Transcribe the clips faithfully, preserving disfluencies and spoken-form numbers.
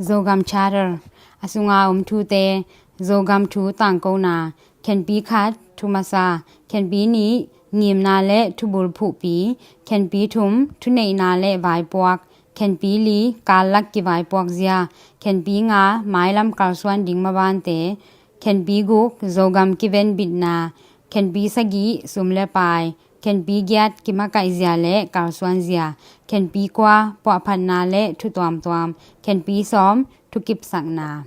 Zogam Charter, a sunga om thute. Zogam thu tangkona. Khenpi khat, thu masa. Khenpi nih, ngimna le thubul phuhpi. Khenpi thum, thuneihna le vaipuak. Khenpi li, kallak kivaipuak zia. Khenpi nga, mailam kalsuan ding mabante. Khenpi guk, Zogam kiven bitna. Khenpi sagih, sum le pai. Khenpi giat, kimakaih zia le kalsuan zia. Khenpi kua, puahphatna le thu tuamtuam. Khenpi sawm, thukipsakna.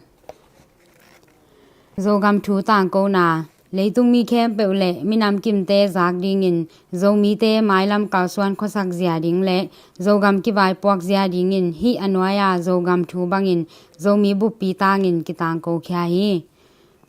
Zogam thu tangkona. Leitung mi khempeuh le minam kimte zak dingin Zomite mailam kalsuan khuasak zia ding le Zogam kivaipuak zia dingin hih a nuai-a Zogam thu bangin Zomi buppi tangin kitangko khia hi.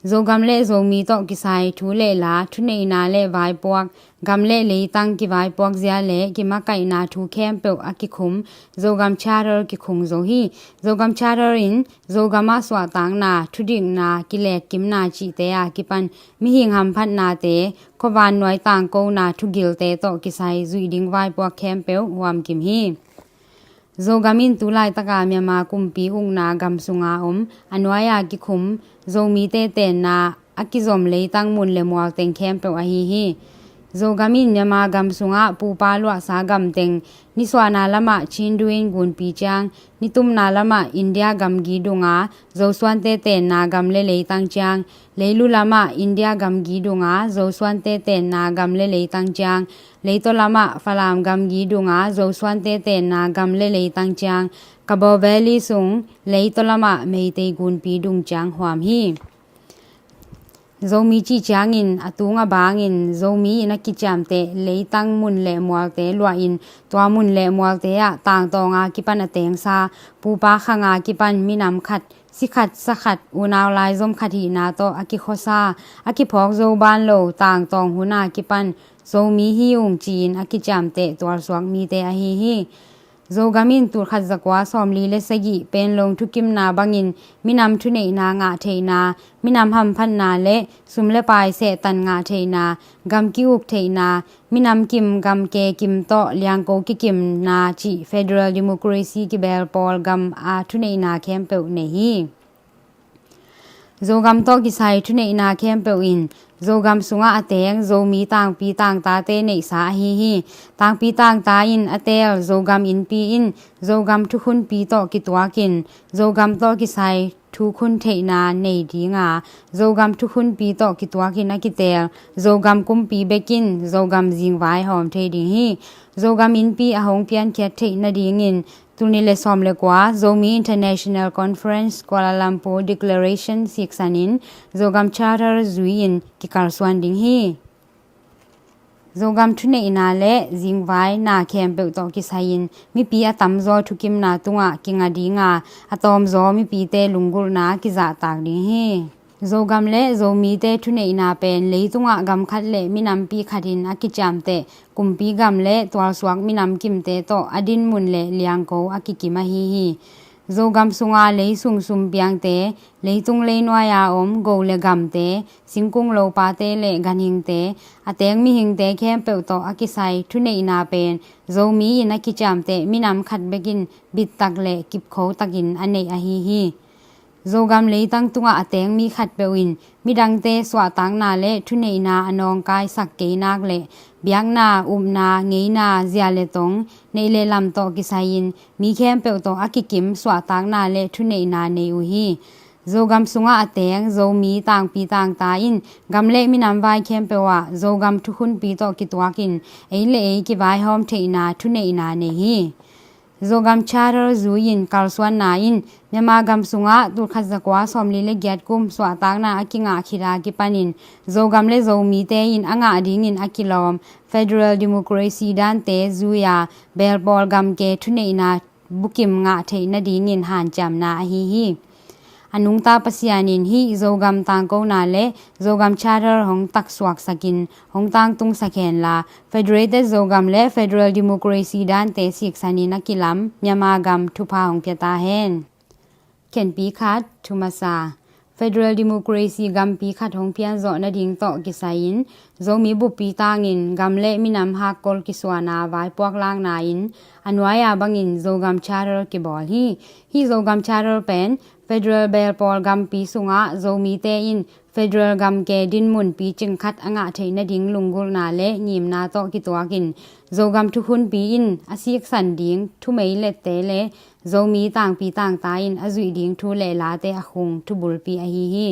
Zogam le Zomi tawh kisai thu le la, thuneihna le vaipuak, gam le leitang kivaipuak zia le kimakaihna thu khempeuh a kikhum Zogam Charter kikhung zo hi. Zogam Charter in Zogam ah suahtakna, thudikna, kilekkimna cihte a kipan mihing hamphatnate, khuavannuai tangkona thugilte tawh kisai zuih ding vaipuak khempeuh huamkim hi. Zogam in tulaitaka Myanmar kumpi ukna gam sunga om a nuai-a kikhum Zomite tenna a kizom leitang mun le mual teng khempeuh ahi hi. Zogam in Myanmar gam sungah pupa luahsa gam teng, nisuahna lamah Chindu in gunpi ciang, nitumna lamah India gamgi dunga Zosuante tenna gam le leitang ciang, leilu lamah India gamgi dunga Zosuante tenna gam le leitang ciang, leitaw lamah Falam gamgi dunga Zosuante tenna gam le leitang ciang, Kabaw Valley sung leitaw lamah Meitei gunpi dung ciang huam hi. Zomi cih ciangin a tung a bangin Zomi in a kiciamteh leitang mun le mualte luahin tua mun le mualte ah tangtawnga kipan a tengsa, pupa khanga kipan minam khat, si khat, sa khat, unau laizom khat hihna tawh a kikhuasa, a kiphawk zo ban lo tangtawng huna kipan Zomi hi ung ci-in a kiciamteh tualsuak mite ahi hi. Zogam in tulkhat zakua sawmli le sagih Panglong thukimna bangin minam thuneihna ngah theihna, minam hamphatna le sum le pai sehtan ngah theihna, gam ki-uk theihna, minam kim gam ke kim tawh liangko kikimna cih federal democracy kibel pawl gam a thuneihna khempeuh nei hi. Zogam tawh kisai thuneihna khempeuh in Zogam sungah a teng Zomi tangpi tangtate neihsa ahi hi. Tangpi tangta in a teel Zogam innpi in Zogam thukhunpi tawh kituakin Zogam tawh kisai thukhun theihna nei dinga, Zogam thukhunpi tawh kituakin a kiteel Zogam kumpi bekin Zogam zingvai hawm thei ding hi. Zogam innpi a hong piankhiat theih nadingin tul nih le sawm le kua Zomi International Conference Kuala Lumpur Declaration siksanin Zogam Charter zui-in kikalsuan ding hi. Zogam thuneihna le zingvaina khempeuh tawh kisai-in mipi a tamzaw thukimna tungah kinga dinga, a tawmzaw mipite lunggulhna kizahtak ding hi. Zogam le Zomite thuneihna pen leitungah gam khat le minampi khatin a kiciamteh kumpi gam le tualsuak minam kimte tawh a dinmun le liangko a kikim ahi hi. Zogam sunga leisung sumpiangte, leitung leinuai-a om go le gamte, singkung lopate le ganhingte, a teng mihingte khempeuh tawh a kisai thuneihna pen Zomi in a kiciamteh minam khat bekin bittak le kipkhotakin a neih ahi hi. Zogam leitang tungah a teng mi khatpeuh in midangte suahtakna le thuneihna a nawngkaisak kei nak le biakna, upna, ngeina, zia le tong, neih le lam tawh kisai-in mi khempeuh tawh a kikim suahtakna le thuneihna nei uh hi. Zogam sungah a teng Zomi tangpi tangta in gam le minam vai khempeuh ah Zogam thukhunpi tawh kituakin ei le ei kivaihawm theihna thuneihna nei hi. Zogam Charter zui-in kalsuanna in Myanmar gam sungah tulkhat zakua sawmli le giat kum suahtakna a kingah khit a kipanin Zogam le Zomite in a ngah dingin a kilawm federal democracy dante zui-a belpawl gamke thuneihna bukim ngah theih nadingin hanciamna ahi hi. A nungta Pasian in hih Zogam tangkona le Zogam Charter hong taksuaksakin hong tangtungsak henla, Federated Zogam le Federal Democracy dante siksanin a kilam Myanmar gam thupha hong pia ta hen. Khenpi khat, thu masa. Federal Democracy gampi khat hong pianzawh nading tawh kisai-in Zomi buppi tangin gam le minam hakkol kisuana vaipuak lakna in a nuai-a bangin Zogam Charter kibawl hi. Hih Zogam Charter pen federal belpawl gampi sungah Zomite in federal gamke dinmun picing khat a ngah theih nading lunggulhna le ngimna tawh kituakin Zogam thukhunpi in a siksan ding thumeilette le Zomi tangpi tangta in a zuih ding thu le late a khung thubulpi ahi hi.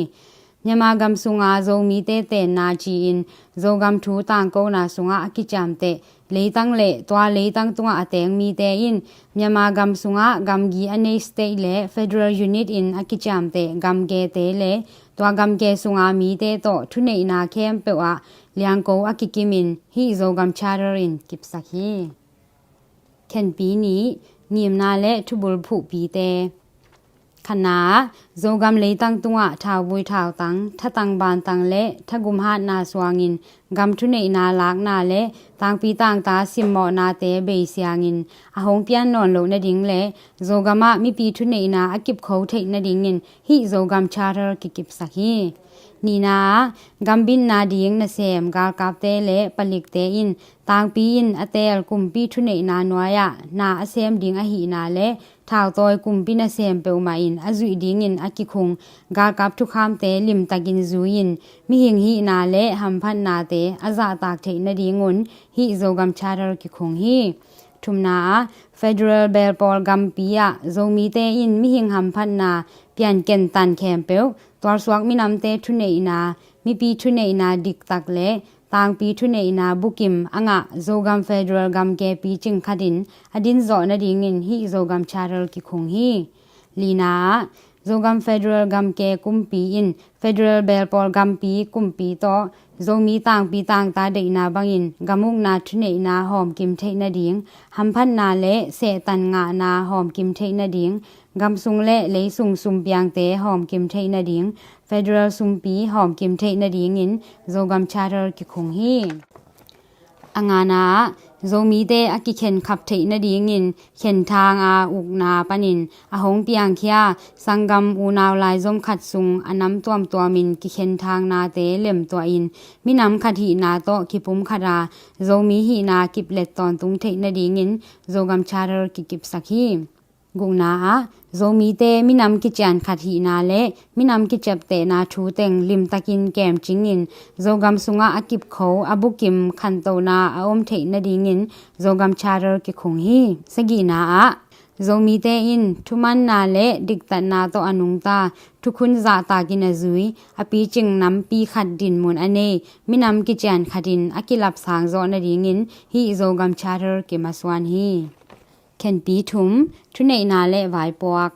Myanmar gam sunga Zomite tenna ci-in Zogam thu tangkona sungah a kiciamteh leitang le tua leitang tungah a teng mite in Myanmar gam sungah gamgi a nei state le federal unit in a kiciamteh gamkete le tua gamke sunga mite tawh thuneihna khempeuh ah liangko a kikimin hih Zogam Charter in kipsak hi. Khenpi nih, ngimna le thubulphuhpite. Khatna ah, Zogam leitang tungah thauvui thautang, thatang bantang le thagum hatna suangin gam thuneihna lakna le tangpi tangta simmawhnate beisiangin a hong pian nawn loh nading le Zogam ah mipi thuneihna a kipkho theih nadingin hih Zogam Charter kikipsak hi. Nihna ah, gambitna ding nasem galkapte le palikte in tangpi in a teel kumpi thuneihna nuai-ah na a sem ding ahihna le thautawi kumpi nasem peuhmah in a zuih dingin a kikhung galkap thukhamte limtakin zui-in mihing hihna le hamphatnate a zahtak theih nadingun hih Zogam Charter kikhung hi. Thumna ah, federal belpawl gampi ah Zomite in mihing hamphatna pianken tan khempeuh tualsuak minamte thuneihna, mipi thuneihna diktak le tangpi thuneihna bukim a ngah Zogam federal gamke picing khatin a dinzawh nadingin hih Zogam Charter kikhung hi. Lina ah, Zogam federal gamke kumpi in federal belpawl gampi kumpi tawh Zomi tangpi tangta deihna bangin gam ukna thuneihna hawmkim theih nading, hamphatna le sehtan ngahna hawmkim theih nading, gamsung le leisung sumpiangte hawmkim theih nading, federal sumpi hawmkim theih nadingin Zogam Charter kikhung hi. A ngana ah, Zomite a kikhenkhap theih nadingin khenthang a ukna panin a hong piangkhia sanggam unau laizom khat sung a nam tuamtuamin kikhenthangnate lemtuahin minam khat hihna tawh kipumkhat a Zomi hihna kiplet tawntung theih nadingin Zogam Charter kikipsak hi. Gukna ah, Zomite minam kician khat hihna le minam kiciaptehna thu teng limtakin kemcingin Zogam sungah a kipkho a bukim khantohna a om theih nadingin Zogam Charter kikhung hi. Sagihna ah, Zomite in thumanna le diktatna tawh a nungta thukhun zahtakin a zui a picing nampi khat dinmun a nei minam kician khatin a kilapsang zawh nadingin hih Zogam Charter kimasuan hi. Khenpi thum, thuneihna le vaipuak.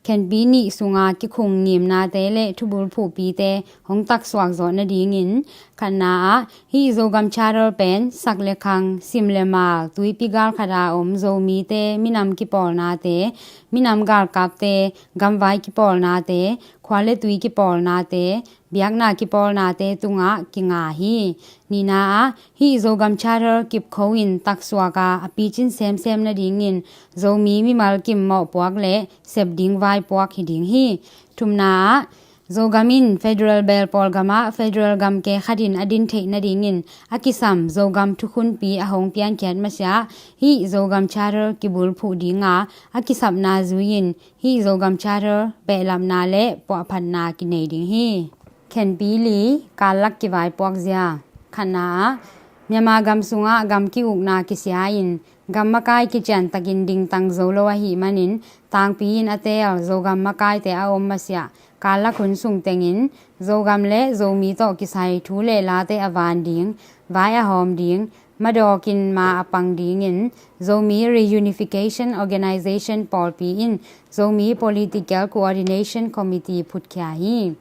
Khenpi nih sunga kikhung ngimnate le thubulphuhpite hong taksuak zawh nadingin khatna ah hih Zogam Charter pen sak le khang, sim le mal, tuipi galkhat a om Zomite minam kipawlnate, minam galkapte gamvai kipawlnate, khua le tui kipawlnate, biakna kipawlnate tungah kinga hi. Nihna ah hih Zogam Charter kipkho in taksuak a a picin semsem nadingin Zomi mimal kim mawhpuak le sep ding vaipuak hi ding hi. Thumna ah Zogam in federal belpawl gamah federal gamke khatin a din theih nadingin a kisam Zogam thukhunpi a hong piankhiat masiah hih Zogam Charter kibulphuh dinga a kisapna zui-in hih Zogam Charter behlapna le puahphatna kinei ding hi. Khenpi li, kallak kivaipuak zia. Khatna ah Myanmar gam sungah gam ki-ukna kisia-in gam makai kiciantakin dingtang zo lo ahih manin tangpi in a teel Zogam makaite a om masiah kallak hun sung tengin Zogam le Zomi tawh kisai thu le late a van ding, vai a hawm ding, madawkin ma a pang dingin Zomi Reunification Organization pawlpi in Zomi Political Coordination Committee phutkhia hi.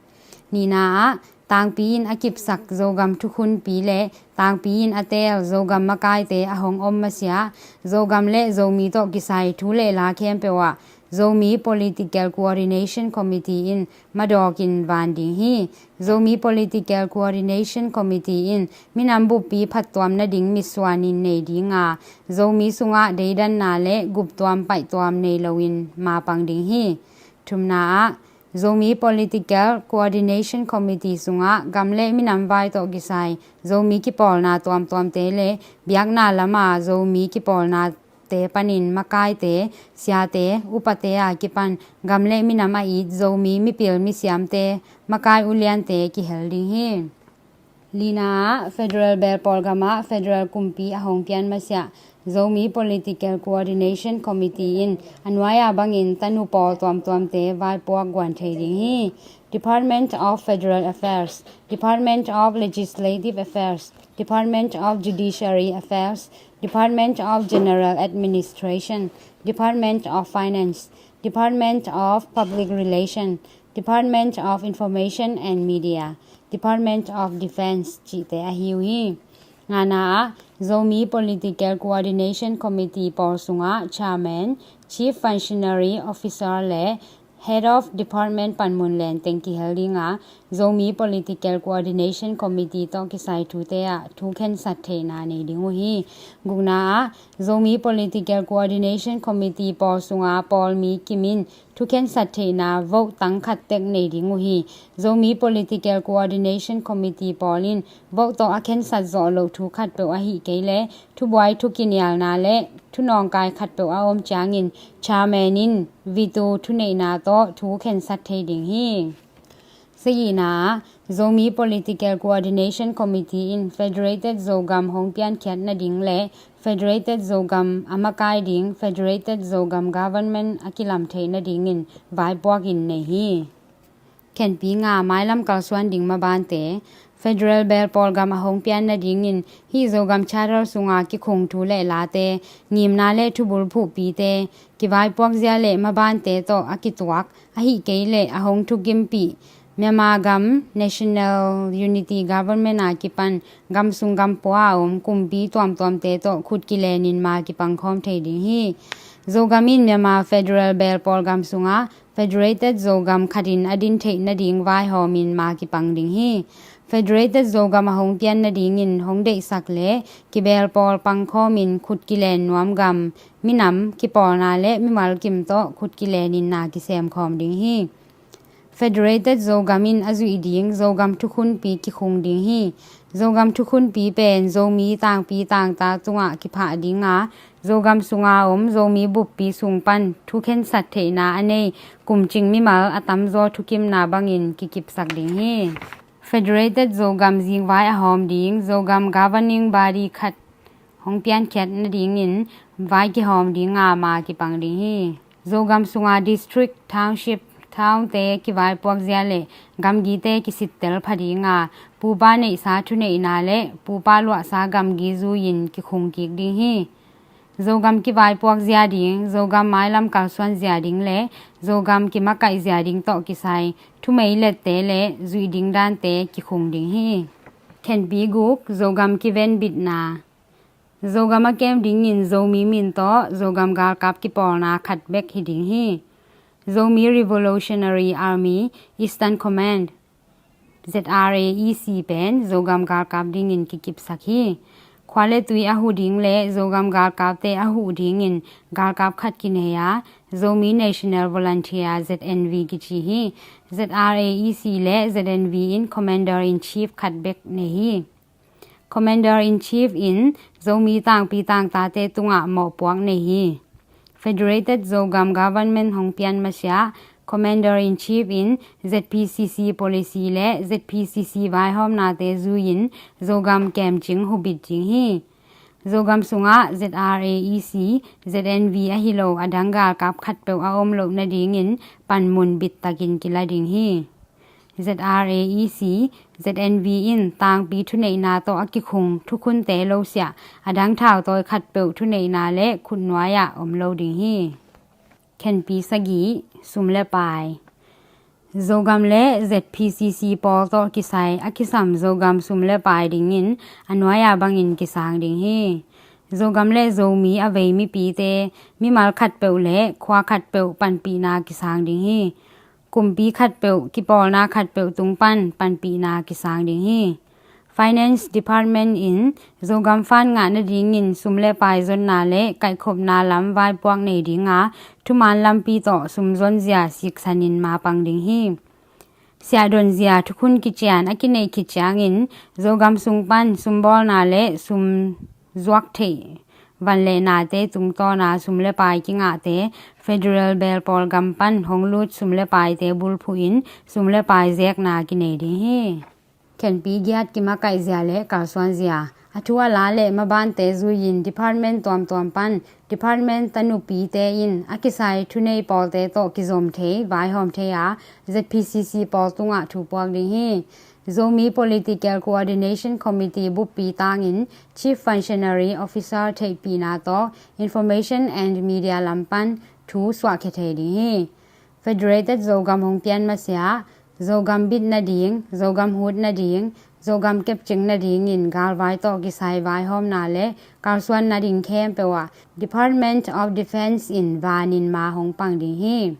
Nihna ah tangpi in a kipsak Zogam thukhunpi le tangpi in a teel Zogam makaite a hong om masiah Zogam le Zomi tawh kisai thu le la khempeuh ah Zomi Political Coordination Committee in madawkin van ding hi. Zomi Political Coordination Committee in minam buppi phattuam nading mitsuanin nei dinga Zomi sungah deidanna le guptuam paihtuam nei loin mapang ding hi. Thumna ah Zomi Political Coordination Committee sungah gam le minam vai tawh kisai Zomi kipawlna tuamtuamte le biakna lama Zomi kipawlnate panin makaite, siate, upate a kipan gam le minam a it Zomi mipil misiamte, makai uliante kihel ding hi. Lina ah, Federal Belpawl gamah Federal kumpi a hong pian masiah Zomi Political Coordination Committee in a nuai-a bangin tanu pawl tuamtuamte vaipuak guan thei ding hi. Department of Federal Affairs, Department of Legislative Affairs, Department of Judiciary Affairs, Department of General Administration, Department of Finance, Department of Public Relation, Department of Information and Media, Department of Defense cihte ahi uh hi. Ngana ah, Zomi Political Coordination Committee pawl sungah Chairman, Chief Functionary Officer le Head of Department panmun lenteng kihel ding a, Zomi Political Coordination Committee tawh kisai thute ah thu khensat theihna nei ding uh hi. Gukna ah, Zomi Political Coordination Committee pawl sunga pawlmi kim in thu khensat theihna vote tang khat tek nei ding uh hi. Zomi Political Coordination Committee pawl in vote tawh a khensat zawh loh thu khatpeuh ahih kei leh thubuai thukinialna le thunawngkai khatpeuh a om ciangin chairman in veto thuneihna tawh thu khensat thei ding hi. Sagihna ah, Zomi Political Coordination Committee in Federated Zogam hong piankhiat nading le Federated Zogam a makai ding Federated Zogam Government a kilam theih nadingin vaipuak in nei hi. Khenpi nga, mailam kalsuan ding mabante. Federal Belpawl gam a hong pian nadingin hih Zogam Charter sunga kikhung thu le late, ngimna le thubul phuhpite, kivaipuak zia le mabante tawh a kituak, ahih kei leh a hong thukimpih Myanmar gam National Unity Government a kipan gam sung gam pua a om kumpi tuamtuamte tawh khut kilenin ma kipang khawm thei ding hi. Zogam in Myanmar Federal Belpawl gam sungah Federated Zogam khatin a din theih nading vaihawmin ma kipang ding hi. Federated Zogam a hong pian nadingin hong deihsak le kibelpawl pangkhawmin khut kilen nuam gam, minam, kipawlna le mimal kim tawh khut kilenin na kisemkhawm ding hi. Federated Zogam in a zuih ding Zogam thukhunpi kikhung ding hi. Zogam thukhunpi pen Zomi tangpi tangta tungah kiphah ding a, Zogam sunga om Zomi buppi sung pan thu khensat theihna a nei kumcing mimal a tamzaw thukimna bangin kikipsak ding hi. Federated Zogam zingvai a hawm ding Zogam Governing Body khat hong piankhiat nadingin vai kihawm ding a ma kipang ding hi. Zogam sunga district, township, townte kivaipuak zia le gamgite kisittel pha ding a, pupa neihsa thuneihna le pupa luahsa gamgi zui-in kikhung kik ding hi. Zogam kivaipuak zia ding, Zogam mailam kalsuan zia ding le Zogam kimakaih zia ding tawh kisai thumei lette le zuih ding dante kikhung ding hi. Khenpi guk, Zogam kivenbitna. Zogam a kem dingin Zomi min tawh Zogam galkap kipawlna khat bek hi ding hi. Zomi Revolutionary Army Eastern Command, Z R A E C pen Zogam galkap dingin kikipsak hi. Khua le tui a huh ding le Zogam galkapte a huh dingin galkap khat kinei a, Zomi National Volunteer, Z N V kici hi. Z R A E C le Z N V in Commander in Chief khat bek nei hi. Commander in Chief in Zomi tangpi tangtate tungah mawhpuak nei hi. Federated Zogam Government hong pian masiah Commander in Chief in Z P C C policy le Z P C C vaihawmnate zui-in Zogam kemcing hubit ding hi. Zogam sungah Z R A E C, Z N V ahi lo a dang galkap khatpeuh a om loh nadingin panmun bittakin kila ding hi. Z R A E C, Z N V in tangpi thuneihna tawh a kikhung thukhunte lo siah a dang thautawi khatpeuh thuneihna le khutnuai-ah om lo ding hi. Khenpi sagih, sum le pai. Zogam le Z P C C pawl tawh kisai a kisam Zogam sum le pai dingin a nuai-a bangin kisang ding hi. Zogam le Zomi a vei mipite mimal khatpeuh le khua khatpeuh panpihna kisang ding hi. Kumpi khatpeuh, kipawlna khatpeuh tung pan panpihna kisang ding hi. Finance Department in Zogam fund ngah nadingin sum le pai zonna le kaihkhopna lam vaipuak nei dinga thuman lampi tawh sum zonzia siksanin mapang ding hi. Siahdonzia thukhun kician a kineih khit ciangin Zogam sung pan sumbawlna le sum zuak theih van le nate tungtawna sum le pai kingahte federal belpawl gam pan hong lut sum le paite bulphuhin sum le pai zekna kinei ding hi. Khenpi giat kimakaihzia le kalsuanzia a thu a la le mabante zuiin department tuamtuam pan department tanupite in a kisai thunei pawlte tawh kizom thei vaihawm thei a Z P C C pawl tungah thu puak ding hi. Zomi Political Coordination Committee buppi tangin Chief Functionary Officer theihpihna tawh Information and Media lam pan thu suahkhia thei ding hi. Federated Zogam hong pian masiah Zogam bit nading, Zogam hut nading, Zogam kepcing nadingin galvai tawh kisai vaihawmna le kalsuan nading khempeuh ah Department of Defence in vanin ma hong pang ding hi.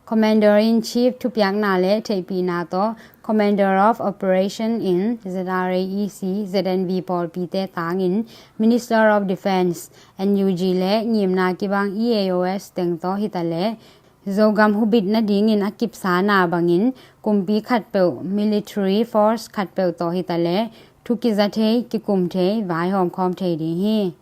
Commander in Chief thupiakna le theihpihna tawh Commander of Operation in Z R A E C, Z N V pawlpite tangin Minister of Defence, N U G le ngimna kibang E A O S teng tawh hitaleh Zogam hubit nadingin a kipsana bangin kumpi khatpeuh, military force khatpeuh tawh hitaleh thu kiza thei, kikum thei, vaihawm khawm thei ding hi.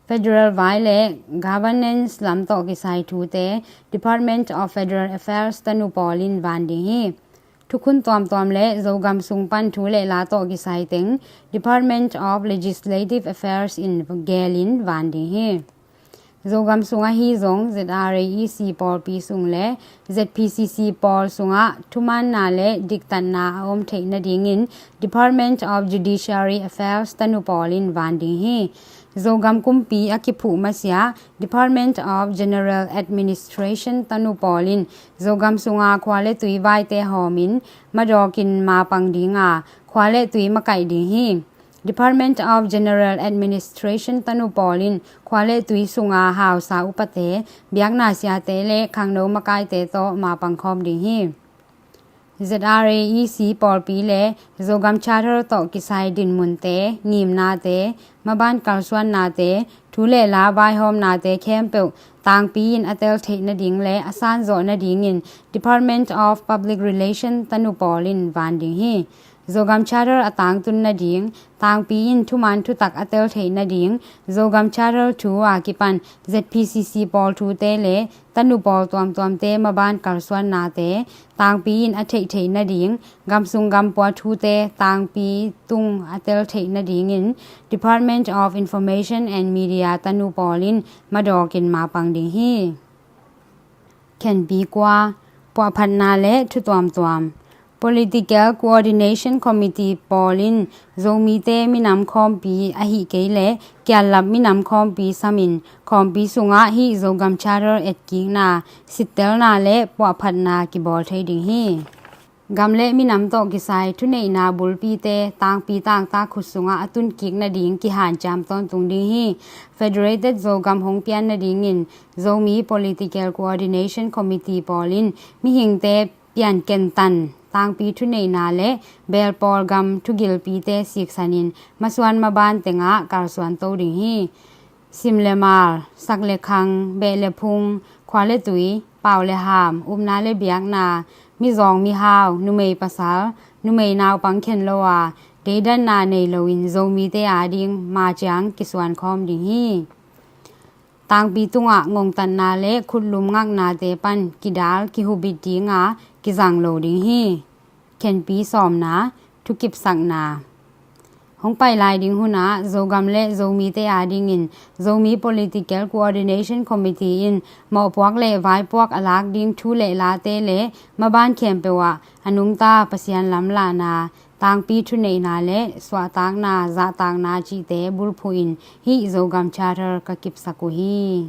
Federal vai le governance lam tawh kisai thute Department of Federal Affairs tanu pawl in van ding hi. Thukhun tuamtuam le Zogam sung pan thu le la tawh kisai teng Department of Legislative Affairs in gelin van ding hi. Zogam sung ahi zong Z R A E C pawlpi sung le Z P C C pawl sungah thumaanna le diktatna a om theih nadingin Department of Judiciary Affairs tanu pawl in van ding hi. Zogam kumpi a kiphuh masiah Department of General Administration tanu pawl in Zogam sunga khua le tui vaite hawmin madawkin mapang dinga khua le tui makaih ding hi. Department of General Administration tanu pawl in khua le tui sunga hausa upate, biakna siate le khangno makaite tawh mapang khawm ding hi. Z R A E C pawlpi le Zogam Charter tawh kisai dinmunte, ngimnate, maban kalsuannate, thu le la vaihawmnate khempeuh tangpi in a tel theih nading le a sanzawh nadingin Department of Public Relation tanu pawl in van ding hi. Zogam Charter a tangtun nading, tangpi in thuman thutak a tel theih nading, Zogam Charter thu a kipan Z P C C pawl thute le tanu pawl tuamtuamte maban kalsuannate tangpi in a theih theih nading, gamsung gampua thute tangpi tung a tel theih nadingin Department of Information and Media tanu pawl in madawkin mapang ding hi. Khenpi kua, puahphatna le thu tuamtuam. Political Coordination Committee pawl in Zomite minam khawmpi ahi kei le kiallap minam khawmpi samin khawmpi sungah hih Zogam Charter etkikna, sittelna le puahphatna kibawl thei ding hi. Gam le minam tawh kisai thuneihna bulpite tangpi tangtak khut sungah a tunkik nading kihanciam tawntung ding hi. Federated Zogam hong pian nadingin Zomi Political Coordination Committee pawl in mihingte piankentan tangpi thuneihna le belpawl gam thugilpite siksanin masuan maban tengah kalsuan to ding hi. Sim le mal, sak le khang, beh le phung, khua le tui, pau le ham, upna le biakna, mizawng mihau, numei pasal, numei naupang khen lo a, deidanna nei loin Zomite ading maciang kisuan khawm ding hi. Tangpi tungah ngongtatna le khutlum ngaknate pan kidal kihubit dinga kizang lo ding hi. Khenpi sawmna, thukipsakna. Hong pai lai ding hunah Zogam le Zomite adingin Zomi Political Coordination Committee in mawhpuak le vaipuak a lak ding thu le late le maban khempeuh ah a nungta Pasian lamlahna, tangpi thuneihna le suahtakna, zahtakna cihte bulphuhin hih Zogam Charter ka kipsak uh hi.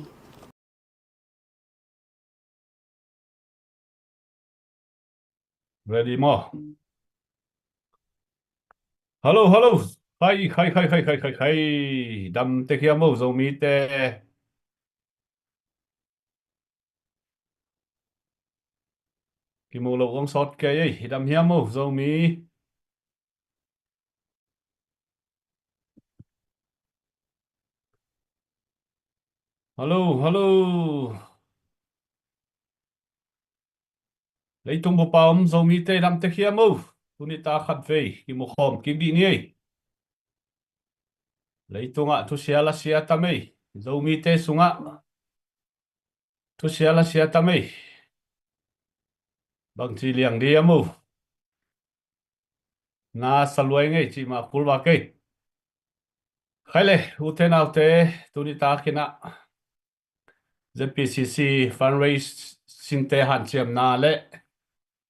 Ready maw? Hello, hello. Khai, khai, khai. Dam tek hiam maw, Zomite? Kimu lo hong sawt kei ei. Dam hiam maw, Zomi? Hello, hello. Leitung bupa om Zomite damtek hiam o? Tuni ta khatvei kimukhawm kik dih ni ei. Leitungah thusia lasia tam ei. Zomite sungah thusia lasia tam ei. Bangci liang dih hiam o? Na saluai ngei cih mah kul vak ei. Khai le, ute naute, tuni takinah Z P C C fundraising te hanciamna le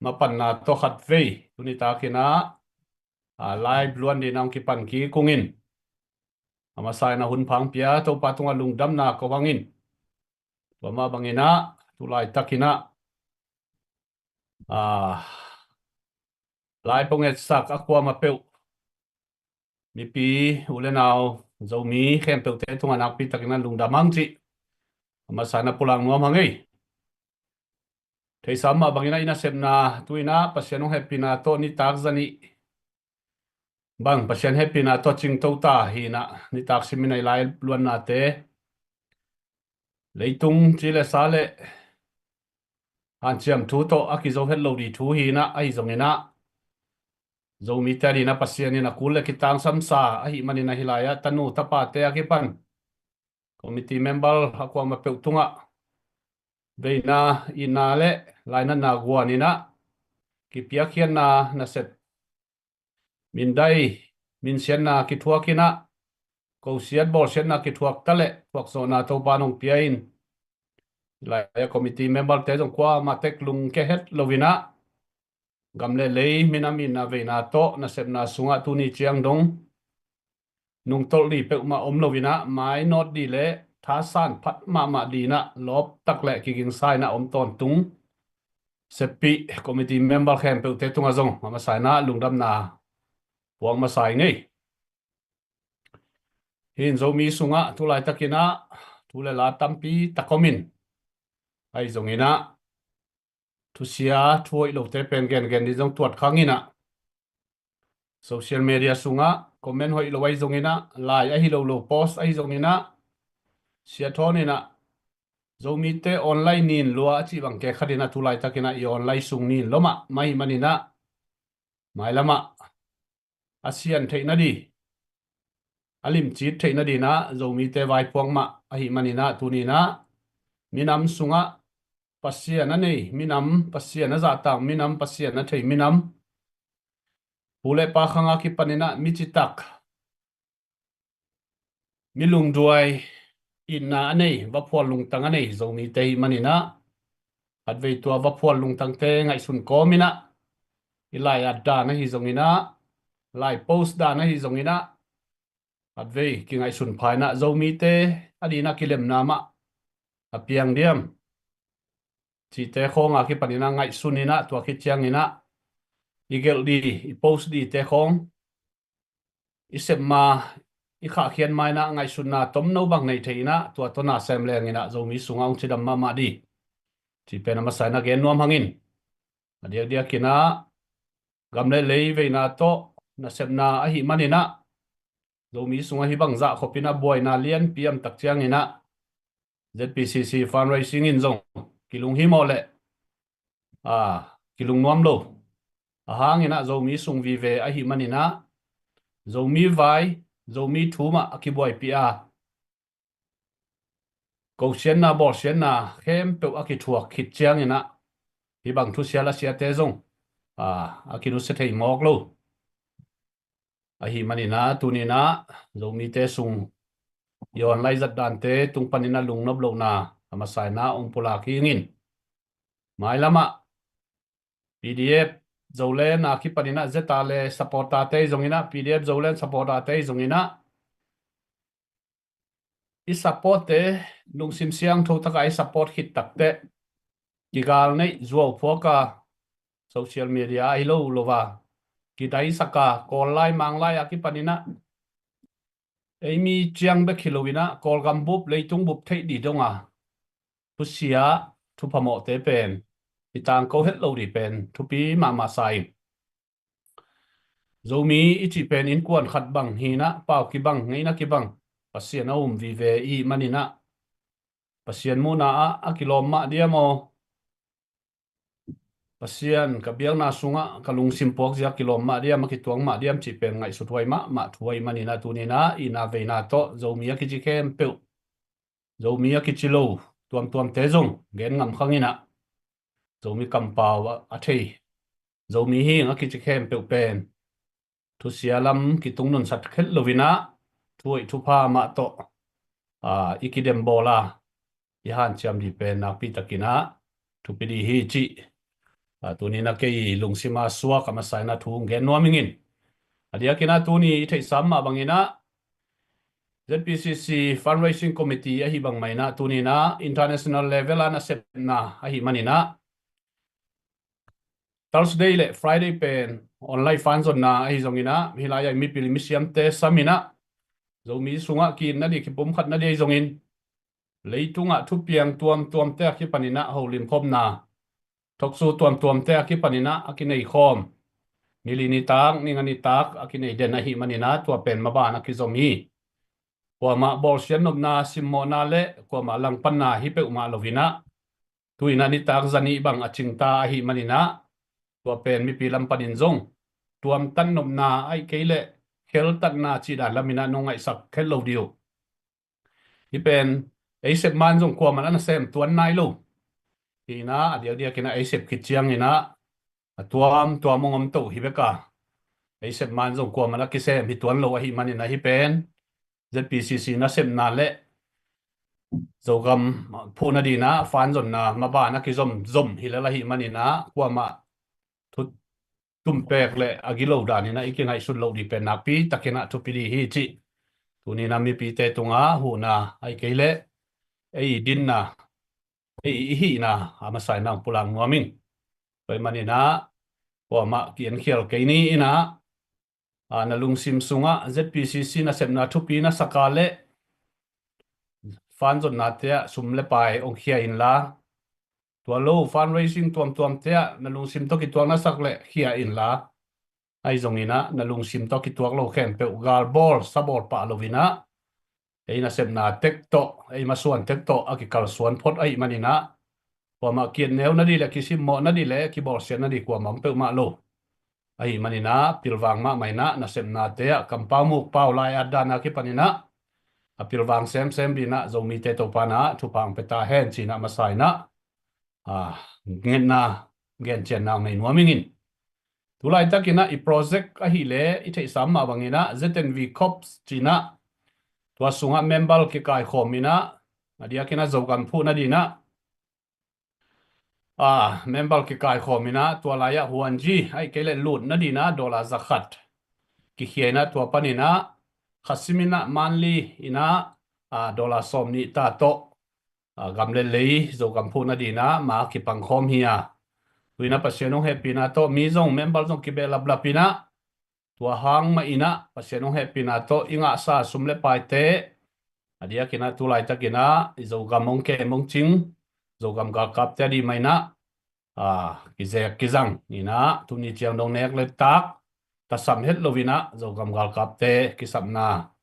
mapanna tawh khatvei tuni takinah, a, live luan dina hong kipan kik ung in. A masa inah hun phang pia Topa tungah lungdamna ko hang in. Tua mah banginah, tu laitakinah, a, live hong etsak a kuamah peuh mipi, u le nau, Zomi khempeuhte tungah nakpi takinah lungdam hang cih a masa inah pulak nuam hang ei. Theihsa mah banginah i nasepna tu inah Pasian hong hehpihna tawh nitak zanih bang Pasian hehpihna tawh cingto ta hi inah, nitak simin a i live luannate leitung ci le sa le hanciam thu tawh a kizo het lo dih thu hi inah, ahi zonginah Zomite a dinah Pasian in a kul le kitangsam sa ahih maninah hih lai-ah tanu tapate a kipan committee member a kuamah peuh tungah veina, itna le lainatna guan inah kipiakkhiatna nasep, mindai, minsiatna kithuak inah, kosiat bawlsiatna kithuak ta le thuakzawhna Topa in hong pia in, lai-ah committee member te zong kuamah tek lungke het lo inah, gam le lei minam itna veina tawh nasepna sungah tuni ciang dong nungtolh dih peuhmah om lo inah, mainawt dih le thasan phat mahmah dih inah lawptak le kigingsa inah om tawntung seppih committee member khempeuhte tungah zong a masa inah lungdamna puak masa ing ei. Hih in Zomi sungah tu laitakinah thu le la tampi tak om in, ahi zonginah thusia, thu hoih lote pen gengen dih zong tuat khang inah, social media sungah comment hoih lo ahi zonginah, lai ahi lo lo post ahi zonginah, Sia Thawn inah Zomite online nin lua a cih bang kekhat inah tu laitakinah i online sung nin lua mahmah ahih maninah, mailamah a sian theihna dih, a limcit theihna dinah Zomite vaipuak mah ahih maninah, tuninah minam sungah Pasian a nei minam, Pasian a zahtak minam, Pasian a thei minam, pu le pa khanga kipaninah mi citak, mi lungduai, itna a nei, vaphual lungtang a nei Zomite ahih maninah, khatvei tua vaphual lungtangte ngaihsun kawm inah, i lai-at dan ahi zonginah, lai post dan ahi zonginah, khatvei kingaihsun pha inah Zomite a dinah kilemna mah a piang diam cihte khawnga kipaninah ngaihsun inah, tua khit cianginah i gelh dih, i post dihte khawng i sep ma, i khahkhiat ma inah ngaihsutna tomno bang nei thei inah, tua tawh na sem leng inah Zomi sungah hong cidam mahmah dih cih pen a masa inah gen nuam hang in. A diakdiakinah gam le lei veina tawh nasepna ahih maninah, Zomi sungah hih bang zahkhop inah buaina lianpi om tak cianginah Z P C C fundraising in zong kilunghimawh le, a, kilungnuam lo. A hang inah Zomi sung vive ahih maninah Zomi vai, Zomi thu mah a kibuaipih a, kosiatna bawlsiatna khempeuh a kithuak khit cianginah hih bang thusia lasiate zong, a, a kinusia thei mawk lo. Ahih maninah tuninah Zomite sung i online zat dante tung paninah lungnop lohna a masa inah hong pulak hi ing in. Mailamah P D F Zoland a kipaninah zeta le supporter te ahi zonginah, P D F Zoland supporter te ahi zonginah, i support te lungsim siangtho taka i support khit takteh, kigal neih zuau phuaka, social media ahi lo lo a kidaisak a, Kawl lai Mang lai a kipaninah ei mi ciang bek hi lo inah Kawlgam bup, leitung bup theih dih donga thusia, thuphamawhte pen i tangko het lo dih pen thupi mahmah sa ing. Zomi i cih pen innkuan khat bang hi inah, pau kibang, ngeina kibang, Pasian a um vive i hih maninah, Pasian muhna ah a kilawm mah diam aw? Pasian ka biakna sungah ka lungsim puakzia kilawm mah diam, a kituak mah diam cih pen ngaihsut huai mahmah thu ahih manin ah tuni-in ah itna veina tawh Zomi a kici khempeuh, Zomi a kici lo tuamtuamte zong gen ngam khang in ah, Zomi kampau a, a thei, Zomi hing a kici khempeuh pen thusia lam kitung nunsat khet lo-in ah, thu hoih thupha mah tawh, aa, i kidem bawl a, i hanciam dih pen nakpi takin ah thupi dih hi cih, aa, tuni-in ah kei lungsim a suak a masa in ah thu gen nuam ing in. A diakin ah tuni i theihsa mah bangin ah, Z P C C Fundraising Committee ahih bang mah in ah tuni-in ah international level a nasepna ahih manin ah, Thursday le Friday pen online fund zonna ahi zongin ah, hih lai-ah mipi le misiamte sam in ah, Zomi sungah ki-itna dih, kipumkhatna dih ahi zongin, leitungah thupiang tuamtuamte a kipanin ah holimkhopna, talk show tuamtuamte a kipanin ah a kineikhawm, nili nitak, ninga nitak a kinei den ahih manin ah tua pen maban a kizom hi. Kuamah bawlsiat nopna, simmawhna le kuamah langpanna hi peuhmah lo-in ah, tu-in ah nitak zanih bang a cingta ahih manin ah, tua pen mipi lam panin zong tuamtat nopna ahih kei leh kheltatna cih dan lamin ah nong ngaihsak khet lo dih uh. Hih pen ei sep man zong kuamah a nasem tuan nai lo. Hi in ah, a diakdiakin ah ei sep khit ciangin ah a tuamtuam hong om to hi bek a, ei sep man zong kuamah a kisem hi tuan lo ahih manin ah, hih pen Z P C C nasepna le Zogam phuhna dih in ah fund zonna maban a kizom zom hi lel ahih manin ah, kuamah thu tumpek le a gilo danin ah i kingaihsut loh dih pen nakpi takin ah thupi dih hi cih tuni-in ah mipite tungah huhna ahih kei leh ei dinna, ei i hihna a masa in ah hong pulak nuam ing. Tua ahih manin ah kuamah ki-enkhial kei ni in ah, aa, na lungsim sungah Z P C C nasepna thupi na sak a leh fund zonnate ah sum le pai hong khia inla, tua lo fundraising tuamtuamte ah na lungsim tawh kituak na sak leh khia inla, ahi zongin ah na lungsim tawh kituak lo khempeuh galbawl sabawl pah lo-in ah, ei nasepna tek tawh, ei masuan tek tawh a kikalsuan phot ahih manin ah, kuamah ki-etneu nadih le kisimmawh nadih le kibawlsiat nadih kuamah om peuhmah lo. Ahih manin ah pilvang mahmah in ah nasepnate ah kampau mukpau lai-at dan a kipanin ah a pilvang semsem dih in ah Zomite Topa'n ah thupha hong pia ta hen ci-in ah masa in ah, aa, ngetna gencianna hong nei nuam ing in. Tu laitakin ah i project ahih leh i theihsa mah bangin ah Z N V Corps ci-in ah, tua sungah member kikaikhawm in ah, a diakin ah Zogam phuhna dih in ah, aa, member kikaikhawm in ah, tua lai-ah huanzi ahih kei leh lutna dih in ah dollar zakhat kikhia in ah, tua panin ah khasim in ah monthly in ah, aa, dollar sawmnih ta tawh, aa, gam le lei Zogam phuhna dih in ah ma kipangkhawm hi a. Tu-in ah Pasian hong hehpihna tawh mi zong, member zong kibehlaplap in ah, tua hang mah in ah Pasian hong hehpihna tawh i ngahsa sum le paite, a diakin ah tu laitakin ah i Zogam hong kem hong cing Zogam galkapte a dih mah in ah, aa, kizek kizang in ah tuni ciang dong nek le tak tasam het lo-in ah Zogam galkapte kisapna,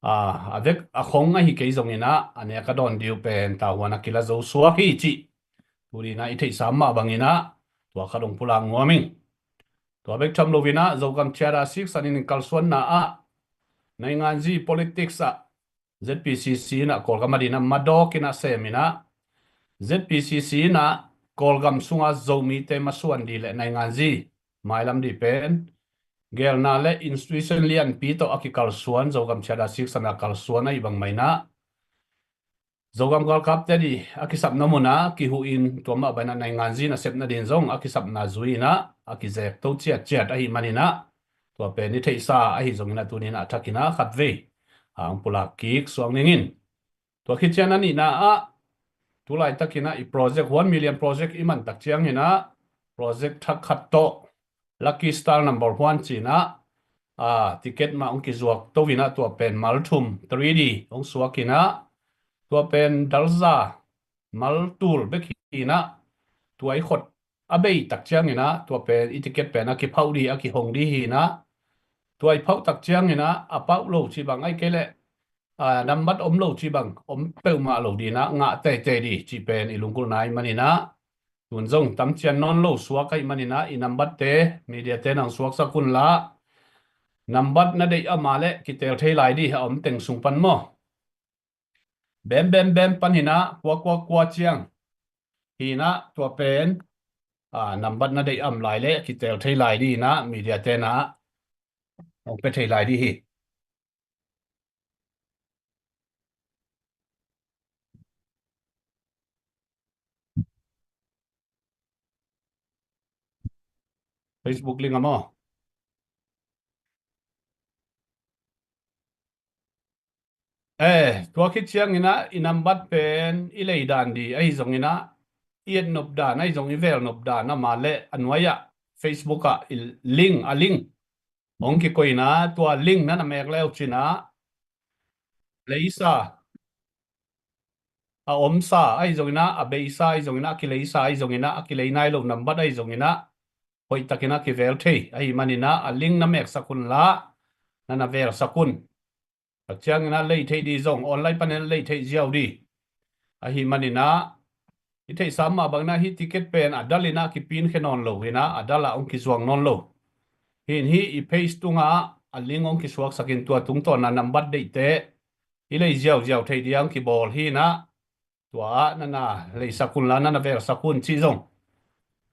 aa, a vek a khong ahi kei zongin ah a nek a dawn ding uh pen tavuan a kila zo suak hi cih tuni-in ah i theihsa mah bangin ah tua khat hong pulak nuam ing. Tua bek tham lo-in ah Zogam Charter Six a ding kalsuanna ah, nainganzi politics ah Z P C C in ah Kawlgam a ding ah madawk in ah sem in ah, Z P C C in ah Kawlgam sunga Zomite masuan dih le nainganzi mailam dih pen gelna le institution lianpi tawh a kikalsuan, Zogam Charter Six a na kalsuan ahih bang mah in ah, Zogam galkapte dih a kisapna mun ah kihuh in, tua mah bangin ah nainganzi nasepna ding zong a kisapna zui in ah a kizek to ciatciat ahih manin ah, tua pen i theihsa ahi zongin ah tuni-in ah a thakin ah khatvei hong pulak kik suak ning in. Tua khit ciang a nihna ah, tu laitakin ah i project, one million project i man tak ciangin ah project thak khat tawh, Lucky Star number one ci-in ah, aa, ticket mah hong kizuak to-in ah tua pen mal thum three D hong suak in ah, tua pen dalza mal tul bek hi in ah, tua i khot a bei tak ciangin ah tua pen i ticket pen a kiphauh dih, a kihong dih hi in ah, tua i phauh tak ciangin ah a pauh lo cih bang ahih kei leh, a, nambat om lo cih bang om peuhmah lo ding in ah ngah teitei ding cih pen i lunggulhna ahih manin ah, tun zong tam cian nawn lo suak ahih manin ah i nambatte, media te nang suaksak un la, nambat na deih a mah leh kitel thei lai ding a om teng sung pan maw? Bem bem bem pan hi in ah, kua kua kua ciang hi in ah, tua pen, a, nambat na deih a om lai leh kitel thei lai ding in ah, media te in ah hong pia thei lai ding hi. Facebook link ah maw? Eh, tua khit ciangin ah i nambat pen i lei dan ding ahi zongin ah, i et nop dan ahi zong, i vel nop dan a mah leh a nuai ah, Facebook ah i link, a link hong kikoih in ah, tua link na na mek le uh cin ah, leisa, a omsa ahi zongin ah, a beisa ahi zongin ah, a kileisa ahi zongin ah, a kilei nai lo nambat ahi zongin ah, hoihtakin a kivel thei ahih manin ah, a link na meksak un la, na na velsak un. Tak ciangin ah lei theih ding zong, online panin lei theih ziau ding ahih manin ah, i theihsa mah bangin ah hih ticket pen a dal in ah kipiankhia nawn lo hi in ah, a dal ah hong kizuang nawn lo. Hi in hih i page tungah a link hong kisuaksak in, tua tungtawn a nambat deihte i lei ziauziau theih ding hong kibawl hi in ah, tua ah na na leisak un la, na na velsak un cih zong,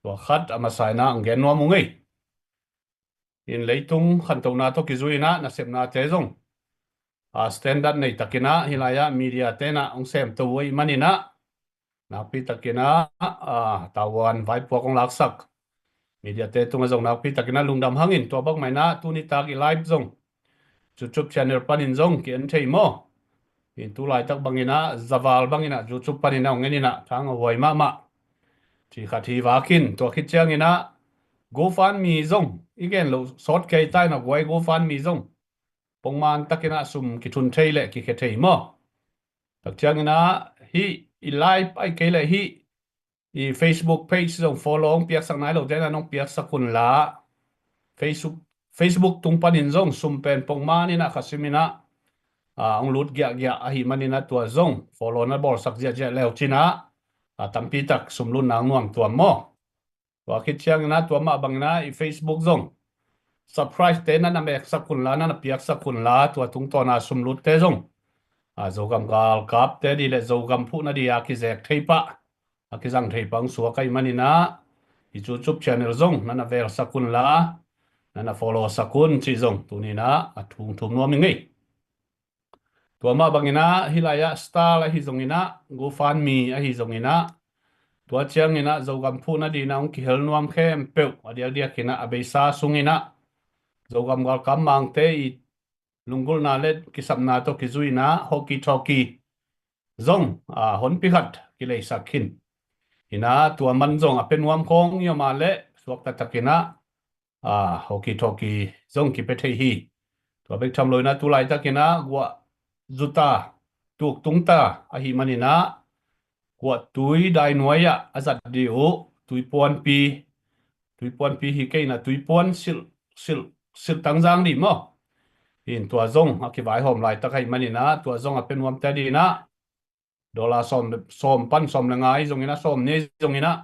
tua khat a masa in ah hong gen nuam ung ei. In leitung khantona tawh kizui in ah nasepnate zong, a, standard nei takin ah hih lai ah media te in ah hong semto uh ahih manin ah, nakpi takin ah, a, tavuan vaipuak hong laksak media te tungah zong nakpi takin ah lungdam hang in, tua bangmah in ah tuni tak i live zong YouTube channel panin zong ki-en thei maw? In tu laitak bangin ah, za val bangin ah YouTube panin ah hong en in ah, thang a huai mahmah. Cih khat hi vak in, tua khit ciangin ah GoFundMe zong i gen loh sawt kei ta in ah, guai GoFundMe zong pongman takin ah sum kithun thei leh kikhia thei maw? Tak ciangin ah hih i live ahih kei leh hih i Facebook page zong follow hong piaksak nai lote in ah hong piaksak un la, Facebook, Facebook tung panin zong sum pen pongman in ah khasim in ah, a, hong lut giahgiah ahih manin ah tua zong follow na bawlsak ziahziah le uh cin ah, a, tampi tak sum lut nang nuam tuam maw? Tua khit ciangin ah tua mah bangin ah i Facebook zong subscribe te na na meksak un la, na na piaksak un la, tua tungtawn a sum lutte zong, a, Zogam galkapte ding le Zogam phuhna ding a kizek thei pah, a kizang thei pah hong suak ahih manin ah, i YouTube channel zong na na velsak un la, na na followsak un cih zong tuni in ah a thu thum nuam ing ei. Tua mah bangin ah hih lai ah Star ahi zongin ah, GoFundMe ahi zongin ah, tua ciangin ah Zogam phuhna ding in ah hong kihel nuam khempeuh, a diakdiakin ah a beisa sungin ah Zogam galkap mangte i lunggulhna le kisapna tawh kizui in ah hawki thawki zong, a, honpi khat kileisak khin in ah, tua man zong a pia nuam khawng i om a leh suakta takin ah, a, hawki thawki zong kipia thei hi. Tua bek tham lo in ah tu laitakin ah guah zuta, tuk tungta ahih manin ah, guahtui dainuai ah a zat ding uh tuipuanpi, tuipuanpi hi kei in ah tuipuan silh, silh, silh tangzang ding maw? In tua zong a kivaihawm laitak ahih manin ah tua zong a pia nuamte ding in ah dollar sawm, sawm pan sawm le nga ahi zongin ah, sawm nih ahi zongin ah,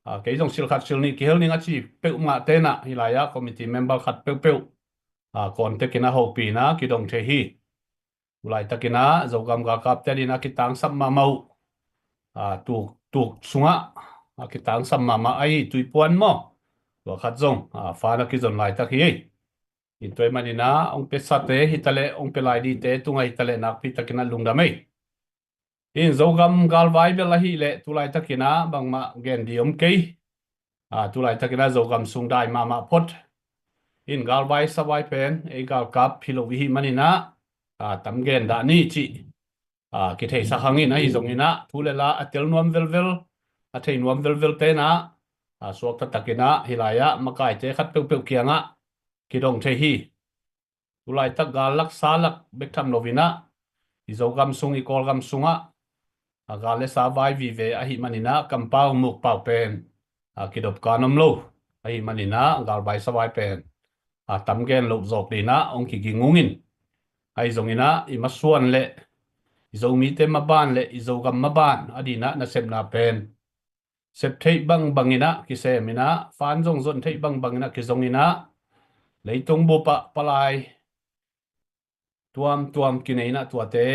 a, kei zong silh khat silh nih kihel ning a ci peuhmahte in ah hih lai ah committee member khat peuhpeuh, a, contact in ah hopih in ah kidong thei hi. Tu laitakin ah Zogam galkapte ding in ah kitangsap mahmah uh, a, tuk, tuk sungah, a, kitangsap mahmah ahi tuipuan maw? Tua khat zong, a, fa in ah kizon laitak hi ei. In tua ahih manin ah hong piasate hi ta leh, hong pia lai dingte tungah hi ta leh nakpi takin ah lungdam ei. In Zogam galvai bel ahih leh tu laitakin ah bangmah gen ding om kei. A, tu laitakin ah Zogam sung dai mahmah phot. In galvai savai pen ei galkap hi lo i hih manin ah, a, tam gen dah ni cih, a, kitheisak hang in, ahi zongin ah thu le la a tel nuam velvel, a thei nuam velvelte in ah, a, suakta takin ah hih lai ah makaite khat peuhpeuh kiangah kidong thei hi. Tu laitak gal lak sa lak bek tham lo in ah, i Zogam sung, i Kawlgam sungah, a, gal le sa vai vive ahih manin ah kampau mukpau pen, a, kidop kan om lo ahih manin ah galvai savai pen, a, tam gen loh zawk ding in ah hong kiging ung in. Ahi zongin ah i masuan le i Zomite maban le i Zogam maban a dinah nasepna pen sep theih bangbangin ah kisem inah, fan zong zon theih bangbangin ah kizong inah, leitung bup ah palai tuamtuam kinei inah tuate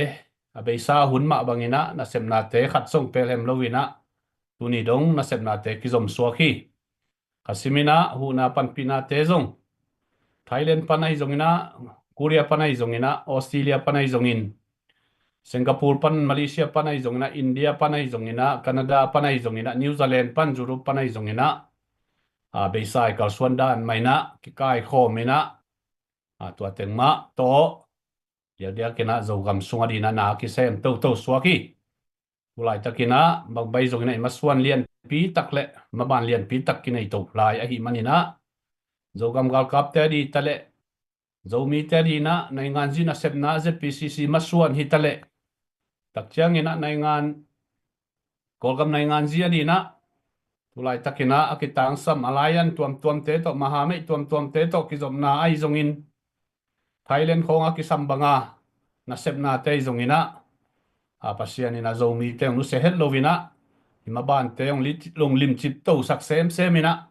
a beisa hun mah bangin ah nasepnate khat zong pelhem lo inah tuni dong nasepnate kizom suak hi. Ka sim inah huhna panpihnate zong Thailand pan ahi zongin ah, Korea pan ahi zongin ah, Australia pan ahi zongin, Singapore pan, Malaysia pan ahi zongin ah, India pan ahi zongin ah, Canada pan ahi zongin ah, New Zealand pan, Europe pan ahi zongin ah, a beisa i kalsuan dan mah inah kikaikhawm inah, a tua teng mah tawh diakdiak inah Zogam sung a dinah na kisem toto suak hi. Tulaitakin ah bangbai zongin ah i masuan lianpi tak le maban lianpi tak kinei to lai ahi manin ah, Zogam galkapte a di ta le Zomite a dinah nainganzi nasepna Z P C C masuan hi ta le, tak ciangin ah naingan, Kawlgam nainganzi a dinah tulaitakin ah a kitangsam alliance tuamtuamte tawh, mahameih tuamtuamte tawh kizopna ahi zongin, Thailand khawng a kisam banga nasepnate ahi zongin ah, a Pasian inah Zomite hong nusia het lo inah i mabante hong li-, hong limcip tosak semsem inah,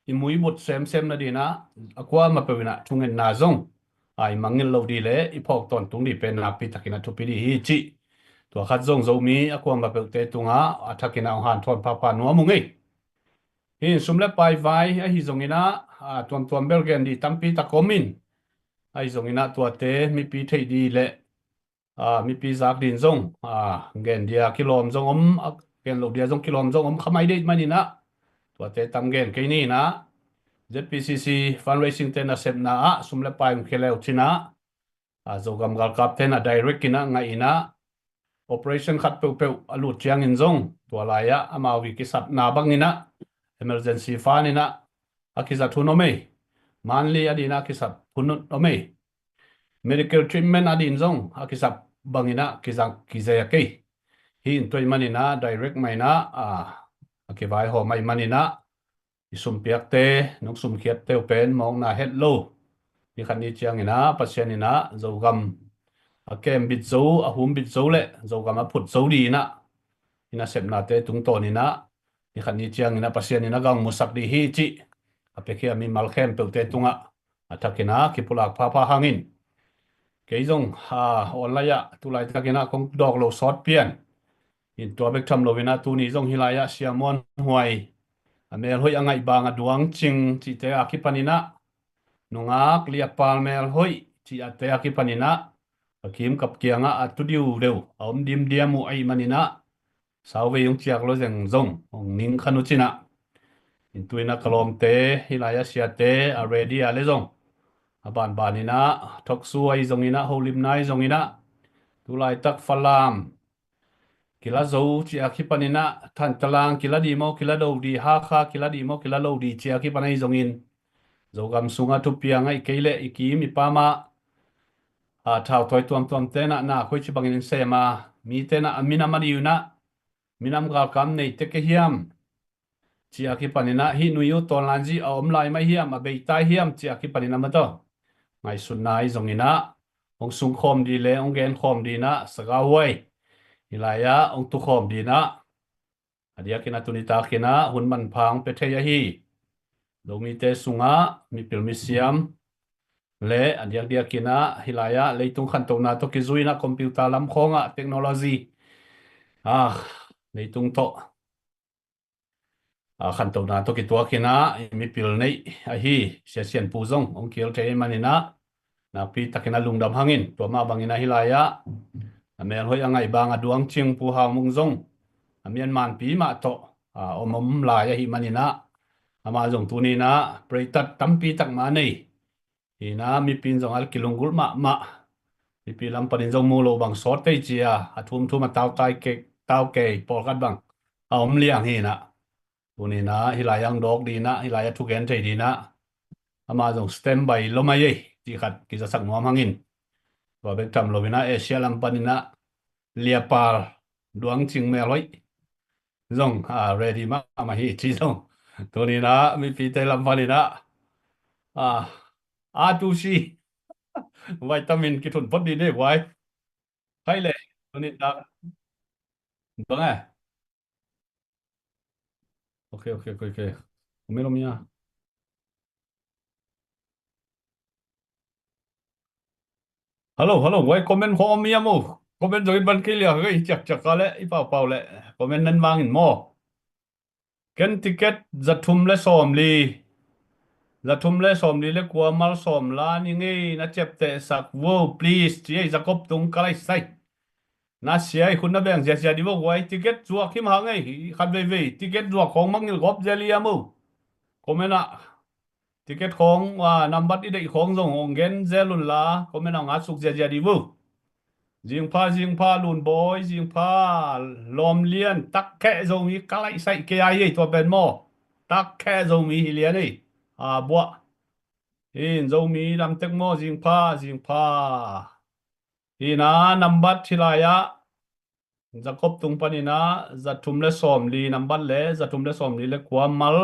i muibut semsem nadinah a kuamah peuh inah thungetna zong a i mangngilh lo di le i phawk tawntung di pen nakpi takin ah thupi di hi cih tua khat zong Zomi a kuamah peuhte tungah a thakin ah hong hanthawn phapha nuam ung ei. Hi in sum le pai vai ahi zongin ah, a tuamtuam bel gen di tampi tak om in, ahi zongin ah tuate mipi theih di le a mipi zak din zong a gen dia kilawm zong om, a gen lo dia zong kilawm zong om kha mai deih manin ah, tuate tam gen kei ni inah, Z P C C fundraising te nasepna ah sum le pai hong khia le uh cin ah, a Zogam galkapte inah direct inah ngaih inah, operation khat peuhpeuh a lut ciangin zong tua lai ah amau i kisapna bangin ah emergency fund inah a kizat hun om ei. Monthly a dinah a kisap hun om ei. Medical treatment a din zong a kisap bangin ah kizang kizia kei. Hi in tua ahih manin ah direct mah inah, a, a kivaihawm ahih manin ah i sumpiakte, nong sumkhiatte uh pen mawkna het lo. Ni khat ni ciangin ah Pasian inah Zogam a kembit zo, a humbit zo le Zogam a phut zo di inah i nasepnate tungtawn inah ni khat ni ciangin ah Pasian inah gang musak di hi cih a piakhia mimal khempeuhte tungah a thakin ah kipulak phapha hangin, kei zong a online ah tulaitakin ah kong dawk lo sawt pian in tua bek tham lo inah tuni zong hi lai ah Sia Muan Huai a melhoih a ngaih bang a duang cing cihte a kipan inah, nungak liakpal melhoih cihte a kipan inah a kim kap kiangah a tu diudeu a om dimdiam uh ahih manin ah, sauvei hong ciak lo zeng zong hong ning khan uh cin ah, in tu inah ka lawmte hi lai ah siate a ready a le zong a banban inah thoksu ahi zongin ah, holimna ahi zongin ah, tulaitak Falam kila zo cih a kipan inah, Thantalang kila di maw kila do di, Hakha kila di maw kila lo di cih a kipan ahi zongin, Zogam sungah thupi a ngaih kei le i kim i pam ah, a thauthawi tuamtuamte inah na khuaici bangin in sem a, mite inah a minam a di uh inah, minam galkap neite kei hiam cih a kipan inah, hih nui uh tawnlanzi a om lai mai hiam, a beitai hiam cih a kipan inah mataw ngaihsutna ahi zongin ah, hong sungkhawm di le hong genkhawm di inah Saga Huai hi lai ah hong tukhawm di inah, a diakin ah tuni takin ah hun manpha hong pia thei ahi Zomite sungah mipil misiam le a diakdiakin ah hi lai ah leitung khantohna tawh kizui inah computer lam khawngah technology, a, leitung tawh a khantohna tawh kituakin ah i mipil neih ahi Sia Sian Pu zong hong kihel thei ahih manin ah, nakpi takin ah lungdam hangin, tua mah bangin ah hi lai ah a melhoih a ngaih bang a duang cing Pu Hau Mung zong a Myanmar pi mah tawh a om om lai ahih manin ah, amah zong tuni inah preitat tampi tak mah nei hi inah, mipi in zong a kilunggulh mahmah. Mipi lam panin zong mu lo bang sawt tei cia a thumthum a tau tai kei, tau kei pawlkhat bang a om liang hi inah, tuni inah hi lai ah hong dawk di inah, hi lai ah thugen thei di inah, amah zong standby lo mai ei cih khat kizasak nuam hangin, tua bek tham lo inah Asia lam pan inah liakpal duang cing melhoih zong a ready mahmah hi cih zong tuni inah mipite lam pan inah, a, a tu si Vitamin kithun phot dih ni guai. Khai le, tuni tak. Bang e. Ok, ok, ok, ok. Umi lo mia. Hello, hello. Why comment khong om hiam uh? Comment zong in ban kei lia kei ciak ciak ka le i pau pau le comment nan mang in maw. Ken ticket za thum le sawm li. Za thum le sawm li le kua mal sawm la ni ngei na ciapteh sak vo please ci ei Jacob tung ka lai sai. Na sia i khun na beng ziazia di vo guai ticket zuak him hang ei khat veivei ticket zuak khong mangngilh gawp zia liam uh. Comment ah ticket khong a nambat i deih khong zong hong gen zel un la comment ah ngat suk ziazia di vo. Zingpha zingpha lunbawi zingpha lawmlian takkheh Zomi ka laihsaih kei ai ei tua pen maw. Takkheh Zomi hi lian ei a buah. Hin Zomi lamtek maw zingpha zingpha. Hina nambat hi lai-ah Jacob tung paninah za thum le sawm li nambat le za thum le sawm li le kua mal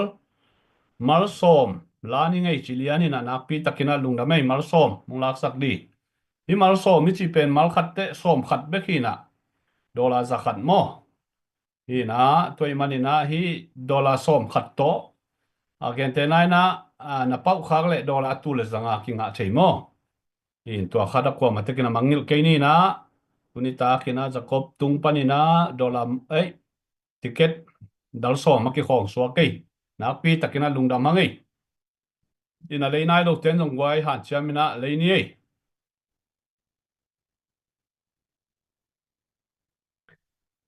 mal sawm la ni ngei ci lian hinah nakpi takinah lungdam ei mal sawm mong laksak di. Hi mal sawm hi cih pen mal khat teh sawm khat bek hinah dollar za khat maw. Hinah tua ih maninah hi dollar sawm khat tawh a gente nainah na pauh khak le dollar tu le zanga kingah thei maw. In tua khat a kuamah tekin a mangngilh kei ninah tuni takinah Jacob tung paninah dollar ei ticket dal sawm a kikhawng suak kei nakpi takinah lungdam hang ei. Ina lei nai loten zong guai hanciam inah lei ni ei.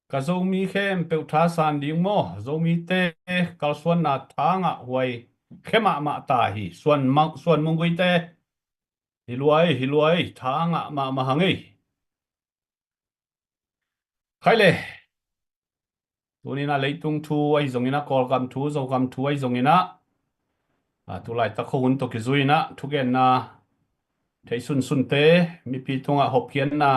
Ka Zomi khempeuh thasan ding maw Zomite kalsuanna thangah huai khe mahmah ta hi suan mungguite. Hi luai hi luai thangah mahmah hang ei. Khai le. Tuninah leitung thu ahi zonginah Kawlgam thu Zogam thu ahi zonginah tulaitak khuahun tawh kizuinah thugenna thei sunsunte mipi tungah hopkhiatna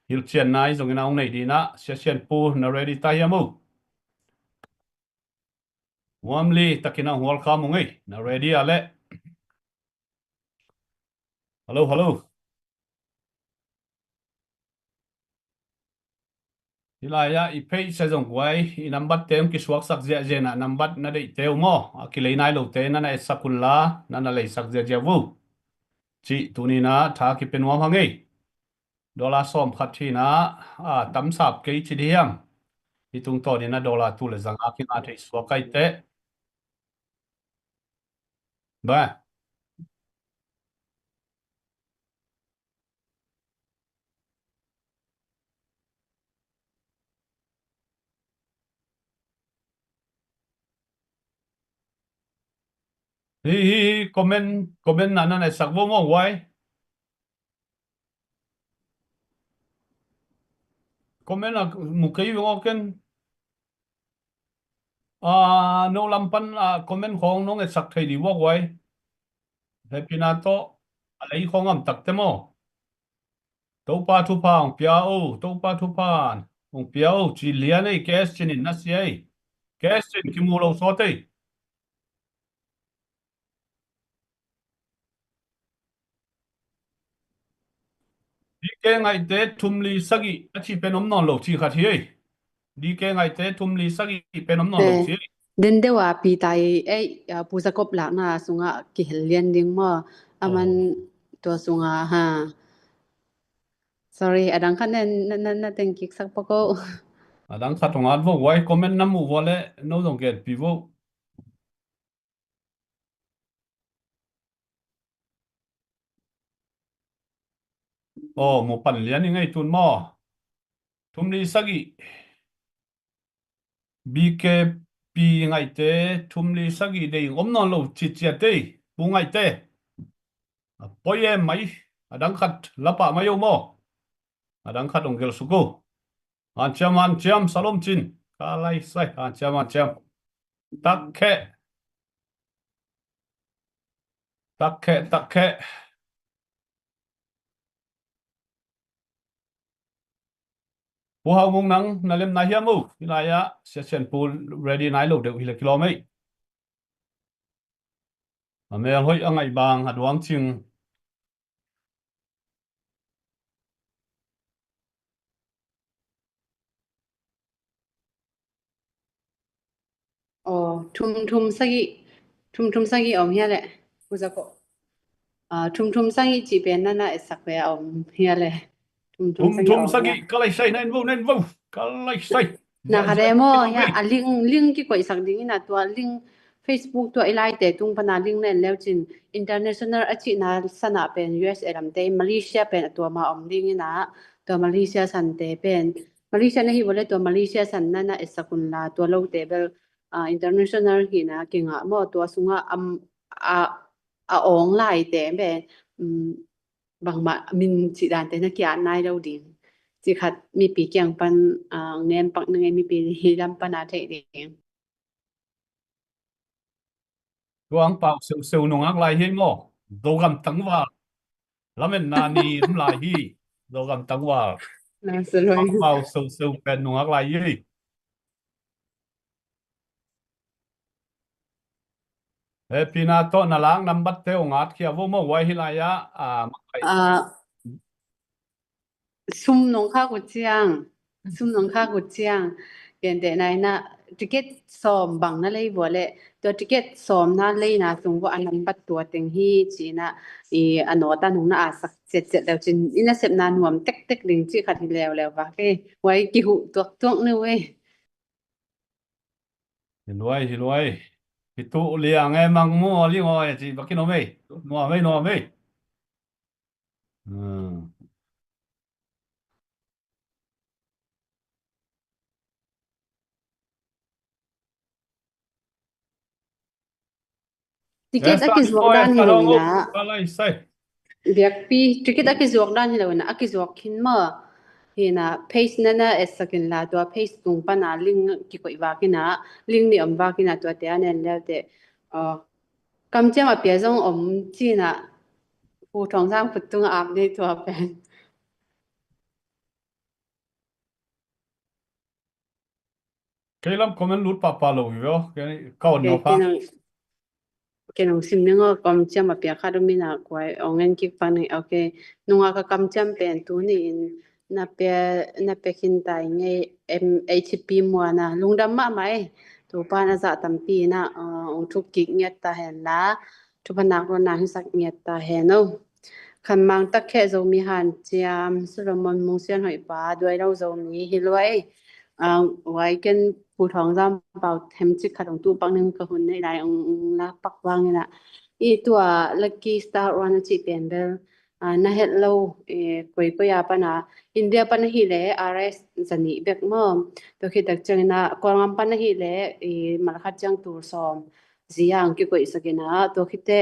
hilhcianna ahi zonginah hong nei dinah Sia Sian Pu na ready ta hiam uh? Warmly takinah hong welcome uh ngei na ready ah leh. Hello hello. Hi lai-ah i page a zong guai i nambat te hong kisuaksak ziahziah inah nambat na deihte uh maw a kilei nai lote na na etsak unla na na leisak ziahziah uh. Cih tuninah tha kipe nuam hang ei. Dollar sawm khat hinah a tamsap kei ci di hiam. Hi tungtawninah dollar tu le zanga kinga thei suak kai teh. Ba. Hi hi hi comment comment na na na sak vo maw guai. Comment a mu kei veng aw ken. A no lam pan a comment khawng nong etsak thei di vua guai. Hepina tawh a lei khawng am takte maw? Topa thupha hong pia o, Topa thupha hong pia o ci lian ei. Kes cin in na sia ei. Kes cin kimu lo sawt ei. Dike ngaihte thum li sagih a cih pen om nawn lo cih khat hi ei. Dike ngaihte thum li sagih pen om nawn lo cih ei. Den deuh a pi tai ei, Pu Jacob lakna sungah kihel lian ding maw? Aman tua sungah ha. Sorry, a dang khat na na na teng kik sak pako. A dang khat hong at vo guai comment na muh vua le no zong genpi vo. Aw mu pan lian i ngei tun maw? Thum li sagih. B K P ngaihte thum li sagih dei om nawn lo ciciat ei. Pu ngaihte a poi em mai. A dang khat lapah mai o maw? A dang khat hong gelsuk o. Hanciam hanciam salom cin. Ka lai sai hanciam hanciam. Takkhe. Takkhe takkhe. Pu Hau Mung nang na lem nai hiam uh? Hi lai-ah Sia Sian Pu ready nai lo deuh hi le kilawm ei. A mel hoih a ngaih bang a duang cing Aw, thum thum sagih, thum thum sagih om hia le. Kuza ko. Aw, thum thum sagih ci pen nana esak ve a om hia le. Thum thum sagih om hia. Ka lai sai nan vo, nan vo. Ka lai sai. Na kha de mo hia, a link, link kikoihsak ding ina tua link Facebook tua i laite tung pana link nen leu cin international a cihna sana pen U S A lamte Malaysia pen a tua ma om ding ina tua Malaysia sante pen Malaysia na hi vole tua Malaysia san nana esak un la tua lote bel international hina kingah maw tua sungah a a awng laite pen bangmah min cih dante na kiat nai lo ding cih khat mipi kiang pan ngen pak na ngei mipi hi lam pana theih ding. Tuang pau seuseu nungak lai hi maw? Zogam tangval. Lamen na ni um lai hi. Zogam tangval. Tuang pau seuseu pen nungak lai hi. He pina to na lang nambat te ong at kia vo mo wai hi lai ya. Sum nong kha ku ciang, sum nong kha ku ciang. Ken te nai na ticket som bang na lei vo le tua ticket som na lei na sung vo a nambat tua teng hi cina i a nota nong na a sak cet cet leu cin ina sep na nuam tek tek ding ci khat hi leu leu va ke wai kihu tuak tuak ni wei. Hi luai, hi luai. Hi tu liang e mang mu li ngoi ci bakin om ei. Nuam ei, nuam ei. Ticket a kizuak dan hi lo ina. Biakpi ticket a kizuak dan hi lo ina a kizuak khin ma. Hina page nana esak in la tua page tung pana link kikoih vak ina link ni om vak ina tua te a nen leu te. Kamciam a pia zong om cina. Pu Thawng Zang put tunga ap nei tua pen. Kei lam comment lut papa lo hi veo. Kei kaun no pa. Kei nong sim ning o kamciam a pia khat um ina kuai ong en kik pak ning. Ok. Nunga ka kamciam pen tu ni in na pia na pia khin tai ngei M H P muana lungdam mahmah e. Tupa na zah tampi na ong thuk kik ngiat ta hen la. Thupanak ruanna hisak ngiat ta hen o. Khanmang tak kheh Zomi hanciam Solomon Mungsian hoihpa duai lo Zomi hi luai. Wai ken Pu Thawng Zam pau themcik khat ong tuh pak ning ka hun nei lai ong lak pak vang ina. I tua Lucky Star One a cih pen bel na het lo koi koi a pana India pana hi le R S zanih bek maw. Tua khit tak ciang ina Kawlngam pana hi le malkhat ciang tur sawm. Ziang kikoihsak ina tua khite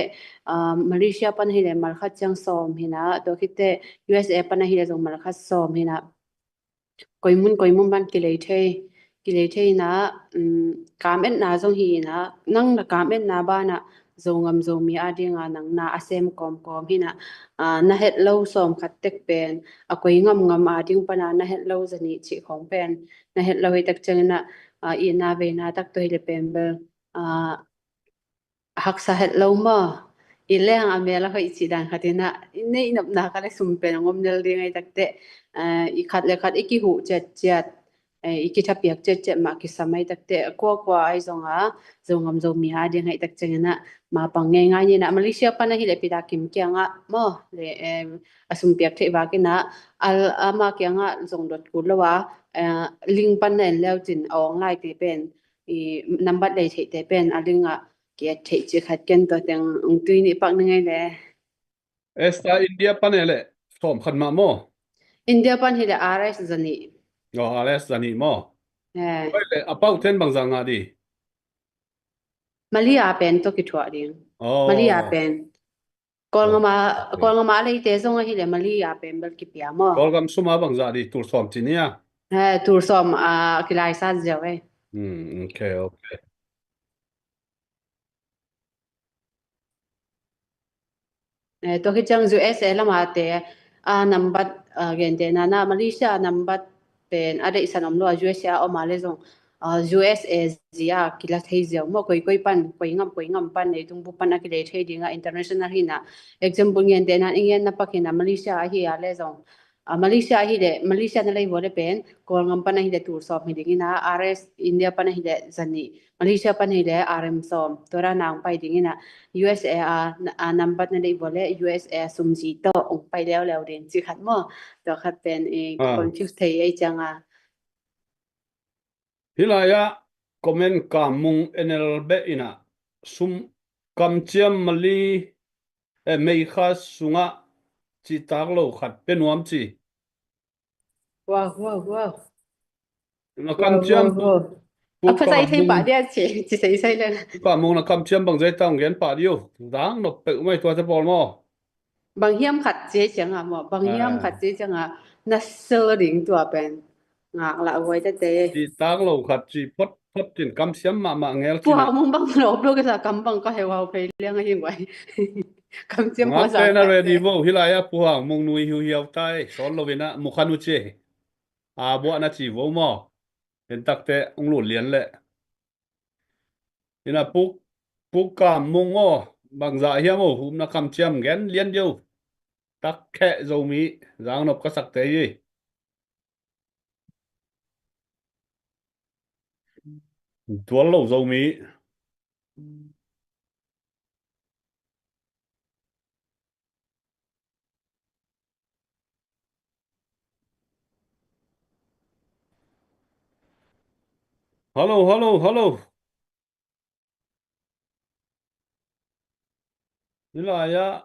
Malaysia pana hi le malkhat ciang sawm hina tua khite U S A pana hi le zong malkhat sawm hina. Koimun koimun ban kilei thei kilei thei ina kam etna zong hi ina nang na kam etna bana Zongam Zomi a dinga nang na a sem kawmkawm hina na het lo sawm khat tek pen a koi ngam ngam a ding pana na het lo zanih cih khong pen na het lo hi tak ciang ina i na veina tak tua hi le pen bel haksa het lo maw? I leng a mel a hoih cih dan khat ina i neih nopna khat le sum pen a ngom nel ding ai takte i khat le khat i kihuh ciat ciat i kithapiak ciat ciat mah kisam ai takte kuakua ai zonga Zongam Zomi a ding ai tak ciang ina mapang ngei ngai nina Malaysia pana hi le pida kim kianga maw le a sumpiak theih vak ina ama kianga zong dot kul lo a ling pan na en leu cin a ong lai te pen i nambat lei theihte pen a dingah ki et theih cih khat ken tua teng ong tui nih pak ni ngei le. Esta India pan e le sawm khat mah maw? India pan hi le R S zanih. Oh, R S zanih maw? Oi le a pau ten bangza ngah di. Malia pen to kithuah ding. Malia pen. Kawlngama Kawlngama a leite zong ahi le Malia pen bel kipia maw? Kawlgam suma bangzah di tur sawm ci nia. Tur sawm a kilaisat ziau e. Ok, ok. Tua khit ciang U S A lamate a nambat gente nana Malaysia a nambat pen a deihsan om lo a U S A a om a le zong U S A zia kila thei ziau maw koi koi pan koi ngam koi ngam pan nei tung bu pan a kilei thei dinga international hina example ngen te nan i ngen na pak hina Malaysia ahi a le zong A, Malaysia ahih leh, Malaysia na lei vua le pen Kawlgam pan ahih leh tul sawm hi ding ina, R S India pan ahih leh zanih, Malaysia pan ahih leh R M sawm, tua dan a hong pai ding ina, U S A a, a nambat na lei vua le U S A sum zi tawh hong pai leuleu ding ci khat maw. Tua khat pen i confuse thei ei cianga. Hih lai-ah comment Kam Mung N L beh ina sum kamciam Mali, eh, Meikha sungah cihtak lo khat pia nuam ci. Wow, wow, wow. Na kamciam Pu Kam Mung. Pu Kam Mung na kamciam bang zai tang gen pah diu. Dang nop peuh mai tuate pawl maw. Bang hiam khat ci cianga maw, bang hiam khat ci cianga na sel ding tua pen ngak lah huai tete. Cihtak lo khat ci phot phot cin kamciam mahmah ngel cin. Pu Hang Mung bang lo blo kisa kam bang ka heuhau phei liang ahi huai. Kamciam ngak te na ready vo, hih lai-ah Pu Hang Mung nui hiuhiau tai, sawn lo ina mukhan uh ci. A buah na ci vo maw. Hentakte ung lut lian leh. Ina Pu, Pu Kam Mung aw, bangzah hiam aw, hupna kamciam gen lian dih aw. Takkheh Zomi, zangnop ka sakte hi. Tual lo Zomi. Hello, hello, hello. Hih lai-ah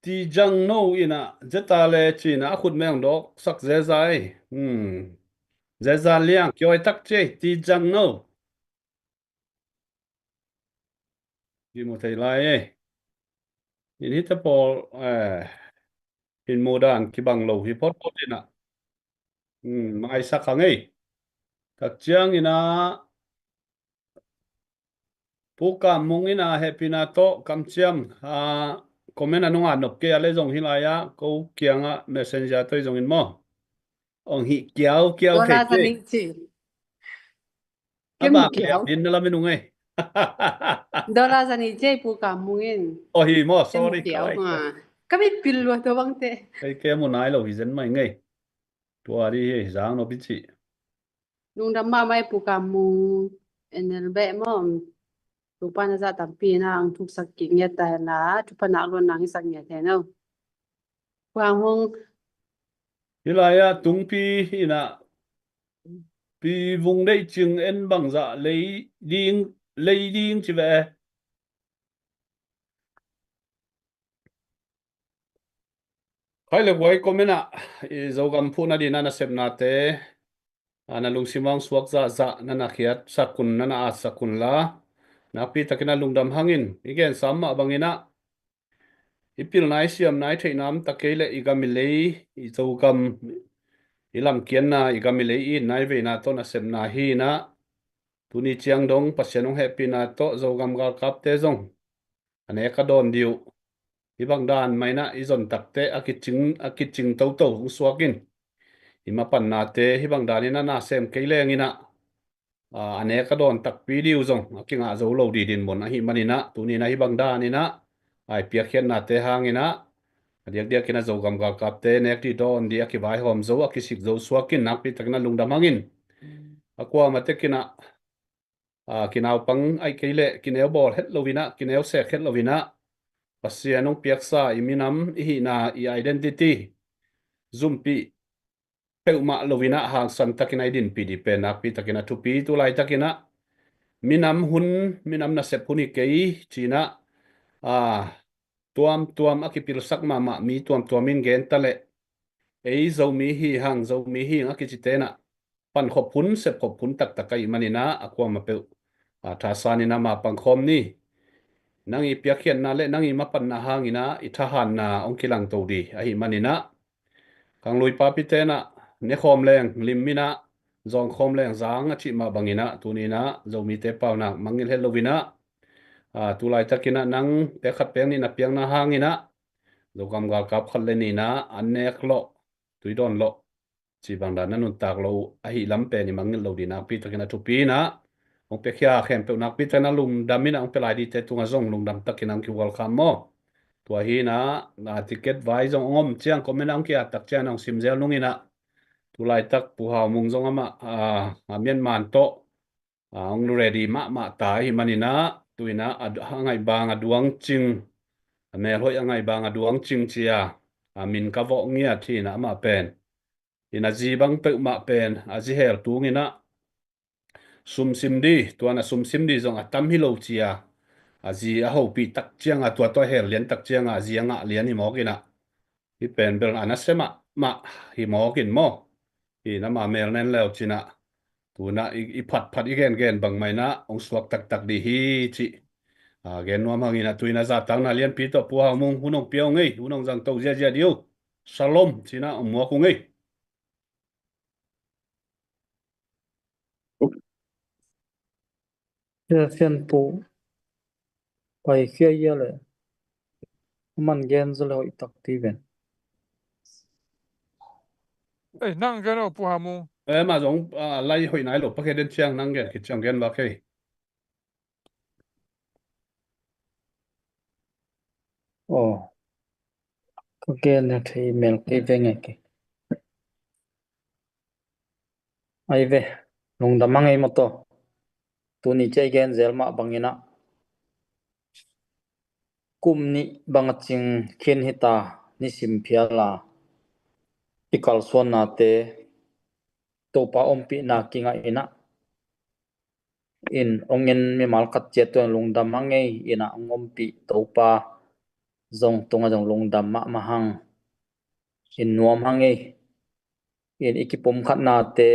Ti Jang No ina zeta le cina a khut meng dawk sak zeza ei. Hmm. Zeza liang kioi tak ci ei, Ti Jang No. Kimu thei lai ei. In hite pawl, eh, in mudan kibang lo hi phot phot ina. Hmm, maisak hang ei. Tak ciang ina Pu Kam Mung ina hehpihna tawh kamciam, a, comment a nunga nop kei a le zong hih lai-ah ko kiangah messenger tawh zong in maw. Ong hih kiau kiau thei kei. Aba kiau din na lamin ung ei. Dollar zani ci ei Pu Kam Mung in. Oh hi maw, sorry. Ka mit pil lua tua bangte. Kei ke mu nai lo hi zen mai ngei. Tua di hi zangnop i ci. Lungdam mahmah ei Pu Kam Mung, N L beh maw. Tupa na zah tampi na ang thuksak kik ngiat ta hen la, thupha nak luan nang i sak ngiat hen aw. Pu Kam Mung. Hih lai-ah tungpi ina Pi Vung Deih Cing en bangzah lei ding, lei ding ci ve. Khai le guai comment ah i Zogam phuhna dina nasepnate, a, na lungsim ah suak zahzah na na khiat sak un, na na at sak un la, nakpi takin a lungdam hangin i gen sam mah bangin ah i pilna i siamna i theihna om ta kei leh i gam i lei, i Zogam i lamkiatna, i gam i lei i itna i veina tawh nasepna hi inah, tuni ciang dong Pasian hong hehpihna tawh Zogam galkapte zong a nek a dawn dih uh. Hih bang dan mah inah i zon takte a kicing, a kicing toto hong suak in, i mapannate hih bang dan inah na sem kei leng inah, a, a nek a dawn takpi dih uh zong a kingah zo lo dih dinmun ahih man inah, tuni inah hih bang dan inah a i piakkhiatnate hang inah a diakdiak inah Zogam galkapte nek dih dawn dih a kivaihawm zo, a kisik zo suak in nakpi takin a lungdam hangin, a kuamah tek inah, a, kinaupang ahih kei leh kineu bawl het lo inah, kineu sek het lo inah, Pasian hong piaksa i minam i hihna, i identity zumpih peuhmah lo inah hangsan takin a i dinpih dih pen nakpi takin a thupi. Tu laitak inah minam hun, minam nasep hun hi kei ci inah, a, tuamtuam a kipilsak mahmah mi tuamtuam in gen ta leh, ei Zomi hi hang, Zomi hi hang a kicite inah pankhop hun, sepkhop hun taktak ahih man inah a kuamah peuh, a, thasan inah ma pangkhawm ni. Nang i piakkhiatna le nang i mapanna hang inah i thahatna hong kilangto dih ahih man inah, khanglui papite inah nekhawm leng lim inah, zawngkhawm leng zang a cih mah bang inah, tuni inah Zomite paunak mangngilh het lo inah, a, tu laitak inah nangte khat peng nih na piakna hang inah Zogam galkap khat le nih inah an nek lawh, tui dawn lawh cih bang dan na nuntak lo uh ahih lam pen i mangngilh lo dih nakpi takin a thupi inah, hong piakhia khempeuh nakpi takin a lungdam inah, hong pia lai dihte tungah zong lungdam takin a hong kihual kham maw. Tua hi inah, a, ticket vai zong hong om ciang comment ah hong ki-at tak ciang hong sim zel nung inah, tulaitak Pu Hau Mung zong amah, a, a, Myanmar tawh, a, hong ready mahmah ta ahih man inah, tu inah a, a ngaih bang a duang cing, a melhoih a ngaih bang a duang cing ci-a, a, min ka vawh ngiat hi inah amah pen. Inah a zi bang peuhmah pen a zi hel tung inah, sumsim dih, tuan a sumsim dih zong a tam hi lo ci-a, a zi a hopih tak ciang a, tua tua hel lian tak ciang a, a zi a ngah lian hi mawk inah. Hih pen bel a nasia mahmah hi mawk in maw. Hi inah amah mel nen leu ci inah, tu inah i, i phatphat i gengen bang mah inah hong suak taktak dih hi cih, a, gen nuam hang inah, tu inah zahtakna lianpi tawh Pu Hau Mung hun hong pia ung ei, hun hong zangto ziazia dih uh. Shalom ci inah hong muak ung ei. Sia Sian Pu, paikhia ia le. Aman gen zaw le hoih tak ti ven. Ei, nang gen aw, Pu Hau Mung. Eh, mah zong, ah, lai hoih nai lo, pakhia den ciang nang gen khit ciang gen vak hei. Aw. Ka gen a thei mel kei veng e kei. Ai ve, lungdam a ngei maw taw. Tuni ciang i gen zel mah bang inah, kum nih bang a cing khin hi ta, nisim phial a i kalsuannate Topa ompihna kingah inah, in hong en mimal khat ciat tungah lungdam a ngei inah, hong ompih Topa zong tungah zong lungdam mahmah hang. In nuam a ngei. In i kipumkhatnate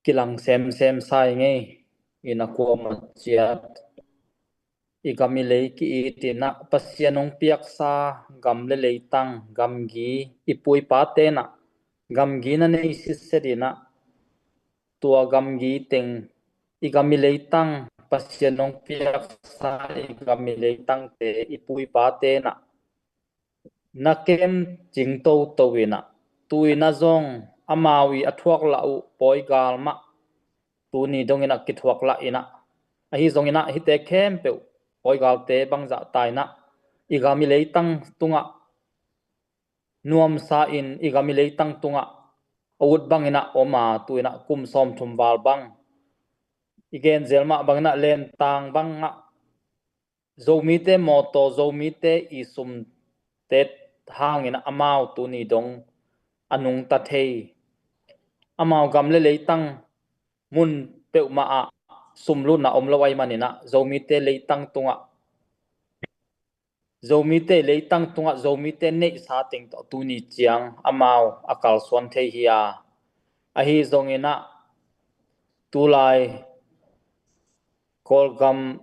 kilang semsem sa i ngei. In a kuamah ciat i gam i lei ki-it inah, Pasian hong piaksa gam le leitang, gamgi, i pu i pate inah gamgi na nei sitset inah, tua gamgi teng, i gam i leitang, Pasian hong piaksa i gam i leitangte, i pu i pate inah na kem cing toto inah, tu inah zong amau i a thuak lah uh pawigal mah tuni dong inah kithuak lah inah, ahi zong inah hihte khempeuh pawigalte bangzah ta inah, i gam i leitang tungah nuamsa in, i gam i leitang tungah a ut bang inah om a, tu inah kum sawmthum val bang i gen zel mah bang inah, lentang bang ah Zomite mawtaw, Zomite i sumte hang inah amau tuni dong a nungta thei. Amau gam le leitang mun peuhmah ah sumlutna om lo ahih man inah, Zomite leitang tungah, Zomite leitang tungah Zomite neihsa teng tawh tuni ciang amau a kalsuan thei hi a. Ahi zong inah, tulai Kawlgam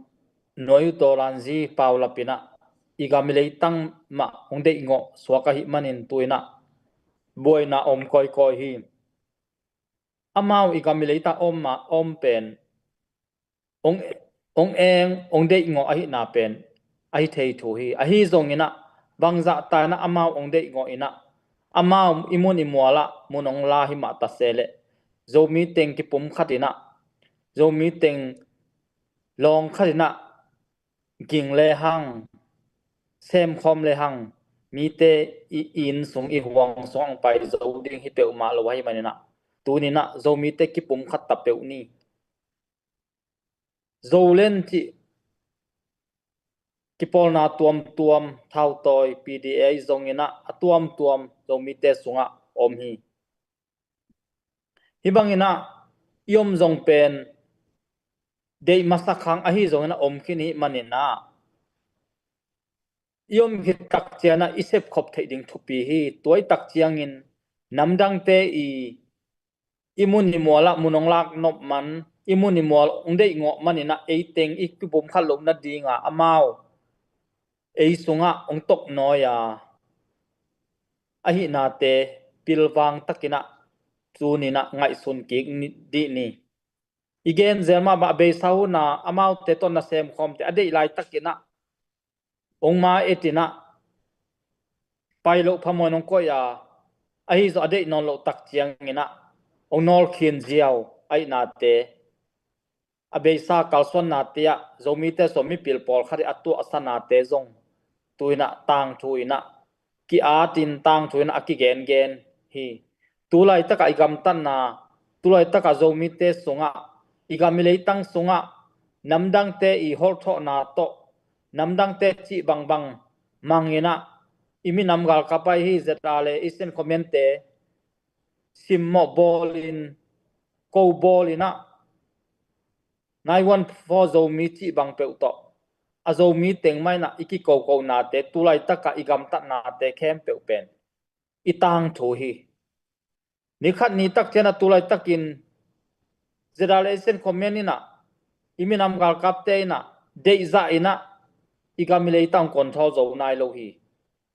nuai uh tawlanzi paulap inah, i gam i leitang mah hong deihngawh suak ahih manin tu inah buaina om kawikawi hi. Amau i gam i leitang om mah om pen hong, hong eng, hong deihngawh ahihna pen ahi thei thu hi. Ahi zong inah, bangzah ta inah amau hong deihngawh inah, amau i mun i mual ah mun hong la hi mah ta se leh, Zomi teng kipumkhat inah, Zomi teng lawng khat inah ging le hang, semkhawm le hang, mite i inn sung, i huang sung hong pai zo ding hi peuhmah lo ahih man inah, tuni inah Zomite kipumkhat ta peuh ni. Zolen cih kipawlna tuamtuam, thautawi, P D A zong inah a tuamtuam Zomite sungah om hi. Hih bang inah i om zong pen deih masak hang, ahi zong inah om khin hi man inah, i om khit tak ciang inah i sepkhop theih ding thupi hi. Tua i tak ciangin namdangte i, i mun i mual ah mun hong lak nop man, i mun i mual hong deihngawh man inah, ei teng i kipumkhat loh nading a amau ei sungah hong toknawi a ahihnate pilvang tak inah tuni inah ngaihsun kik ni, dih ni. I gen zel mah bang a beisa hun a amaute tawh na semkhawmte a deih laitak inah hong ma et inah, pai loh phamawh in hong koih a, ahi zong a deih nawn loh tak ciang inah hong nawlkhin ziau ahihnate, a beisa kalsuannate ah Zomite sung mipil pawlkhat i a tuahsanate zong tu-in ah tangthu-in ah ki-atin tangthu-in ah a kigengen hi. Tu laitakah i gamtatna, tu laitakah Zomite sungah, i gam i leitang sungah namdangte i holhthawhna tawh, namdangte cih bangbang mang-in ah i minam galkap ahi hi. ZRA le Asian Command-te simmawh bawlin, ko bawlin ah nine one four Zomi cih bang peuh tawh, a Zomi teng mah in ah i kikokonate, tu laitakah i gamtatnate khempeuh pen i tangthu hi. Ni khat ni tak ciangin ah tu laitakin ZRA le Asian Command in ah, i minam galkapte in ah, deihzah in ah i gam i leitang control zo nai lo hi.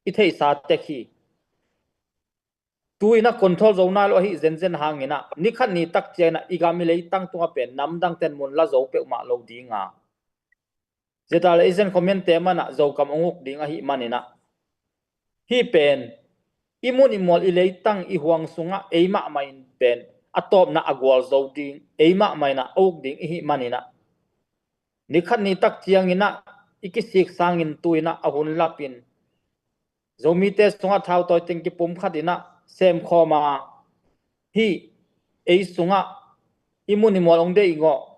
I theihsa tek hi. Tu-in ah control zo nai lo ahi zenzen hangin ah, ni khat ni tak ciangin ah i gam i leitang tungah pen namdangte'n mun la zo peuhmah lo ding a, ZRA le Asian Command-te mah in ah Zogam hong uk ding ahih manin ah, hih pen i mun i mual, i leitang, i huang sungah ei mahmah in pen a tawpna a gualzo ding, ei mahmah in ah a uk ding ihih manin ah, ni khat ni tak ciangin ah i kisik sangin tu-in ah a hun lapin Zomite sungah thautawi teng kipumkhat in ah semkhawm a, hih ei sungah i mun i mual hong deih ngawh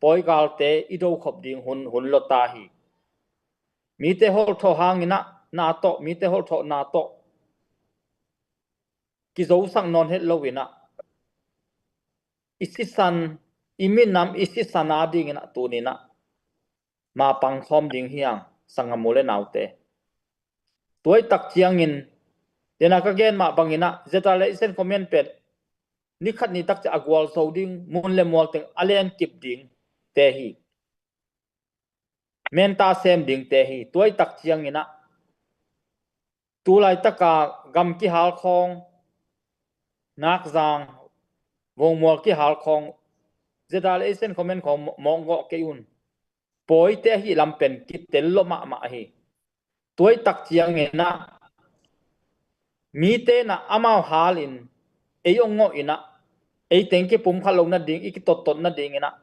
pawi galte i dokhop ding hun, hun lota hi. Mite holhthawh hangin ah, na tawh, mite holhthawhna tawh kizosak nawn het lo-in ah, i sisan, i minam i sisan adingin ah tuni-in ah mapang khawm ding hi hang, sanggam u le naute. Tua ahih tak ciangin, dena ka gen mah bangin ah, ZRA le Asian Command pen ni khat ni tak ciang a gualzo ding, mun le mual teng a lenkip dingte hi. Menta sem dingte hi. Tua ahih tak ciangin ah, tu laitaka gam kihal khawng, Nakzang, Vongmual kihal khawng, ZRA le Asian Command khawng mawk gawh kei un. Pawite ahih lam pen kitel lawh mahmah hi. Tua ahih tak ciangin ah, mite in ah amau halin ei hong ngawh in ah, ei teng kipumkhat loh nading, i kitottot nadingin ah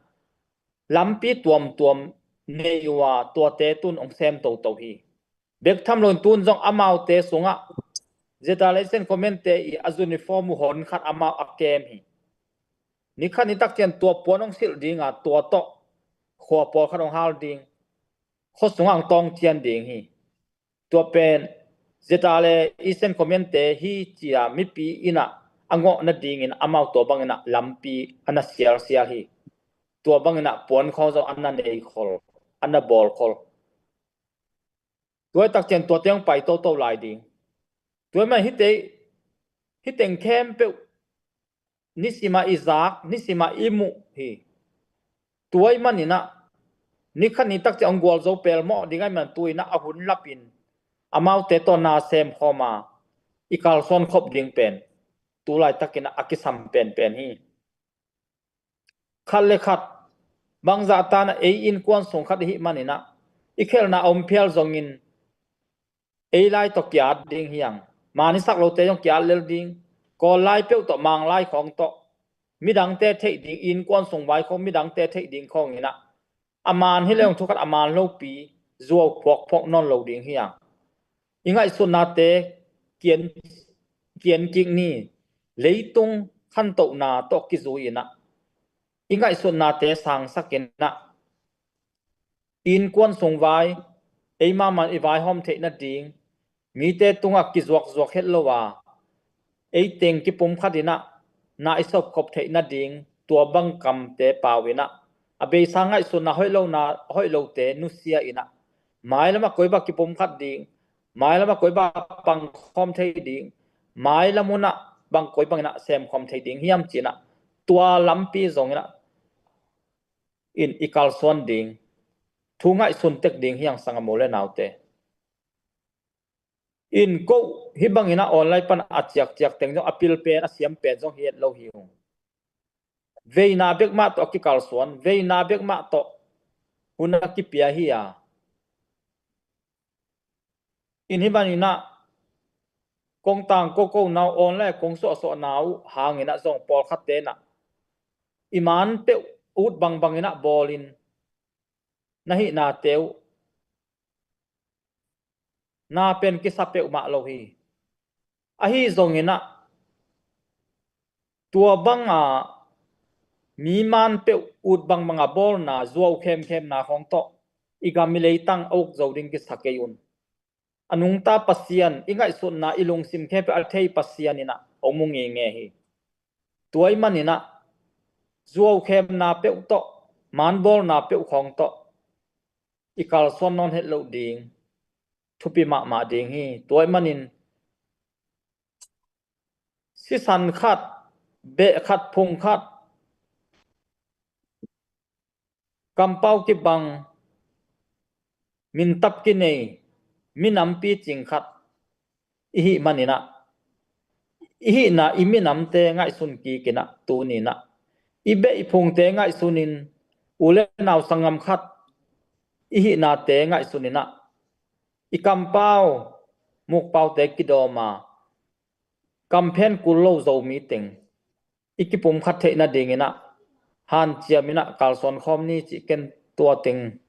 lampi tuamtuam nei uh a, tuate tun hong sem toto hi. Bek tham loin tun zong amaute sungah ZRA le Asian Command-te i a uniform uh hon khat amau a kem hi. Ni khat ni tak ciang tua puan hong silh ding a, tua tawh khua pawlkhat hong hal ding, khua sungah hong tawng cian ding hi. Tua pen ZRA le Asian Command-te hi ci-a mipi in ah a ngawh nadingin amau tua bangin ah lampi a na sialsial hi. Tua bangin ah puan khawng zong a na nei khol, a na bawl khol. Tua ahih tak ciang tuate hong pai toto lai ding. Tua ahih man hihte, hih teng khempeuh nisim a i zak, nisim a i muh hi. Tua ahih manin ah, ni khat ni tak ciang hong gualzo pelmawh ding ahih man tu-in ah a hun lapin amaute tawh na sem khawm a, i kalsuan khop ding pen tu laitakin ah a kisam penpen hi. Khat le khat, bangzah tan ah ei innkuan sung khat ihih manin ah, i khelhna a om phial zongin ei lai tawh ki-at ding hi hang. Maan i sak lote zong ki-at lel ding. Kawl lai peuh tawh, Mang lai khawng tawh, midangte theih ding, innkuan sung vai khawng midangte theih ding khawngin ah, a maan hi leng thu khat a maan lopi zuau phuakphuak nawn lo ding hi hang. I ngaihsutnate kian, kian kik ni. Leitung khantohna tawh kizui-in ah, i ngaihsutnate sangsakin ah, innkuan sung vai, ei mahmah i vaihawm theih nading, mite tungah kizuakzuak het lo a, ei teng kipumkhat in ah na i sawpkhop theih nading, tua bang kamte pau-in ah, a beisa ngaihsutna hoih lohna, hoih lote nusia-in ah, mailam ah koi bang kipumkhat ding, mailam ah koi bang pangkhawm thei ding, mailam hun ah bang koi bangin ah semkhawm thei ding hiam ci-in ah, tua lampi zongin ah in i kalsuan ding, thu ngaihsun tek ding hi hang, sanggam u le naute. In ko hih bangin ah online pan a ciakciak teng zong, a pil pen, a siam pen zong hi het lo hi ung. Veina bek mah tawh a kikalsuan, veina bek mah tawh hun a kipia hi a. In hih manin ah, kong tangko kona uh, online kong suahsuahna uh hangin ah zong pawlkhatte in ah, i maan peuh ut bangbangin ah bawlin, na hihnate uh, na pen kisa peuhmah lo hi. Ahi zonginah tua banga mi man peuh ut bangbanga bawlna zuau khemkhemna khawng tawh i gam i leitang a uk zo ding kisa kei un. A nungta Pasian, i ngaihsutna i lungsim khempeuh a thei Pasian inah hong mu ngenge hi. Tua ih maninah zuau khemna peuh tawh, man bawlna peuh khawng tawh i kalsuan nawn het loh ding thupi mahmah ding hi. Tua ih manin sisan khat, beh khat, phung khat, kampau kibang, mintap kinei, minampi cing khat i hih maninah, i hihna i minamte ngaihsun kikinah tuninah, i beh i phungte ngaihsunin, u le nau sanggam khat i hihnate ngaihsuninah, i kampau mukpaute kidawma, kamphen kul lo Zomi teng i kipumkhat theih nadinginah hanciaminah kalsuan khawm ni cih ken tua teng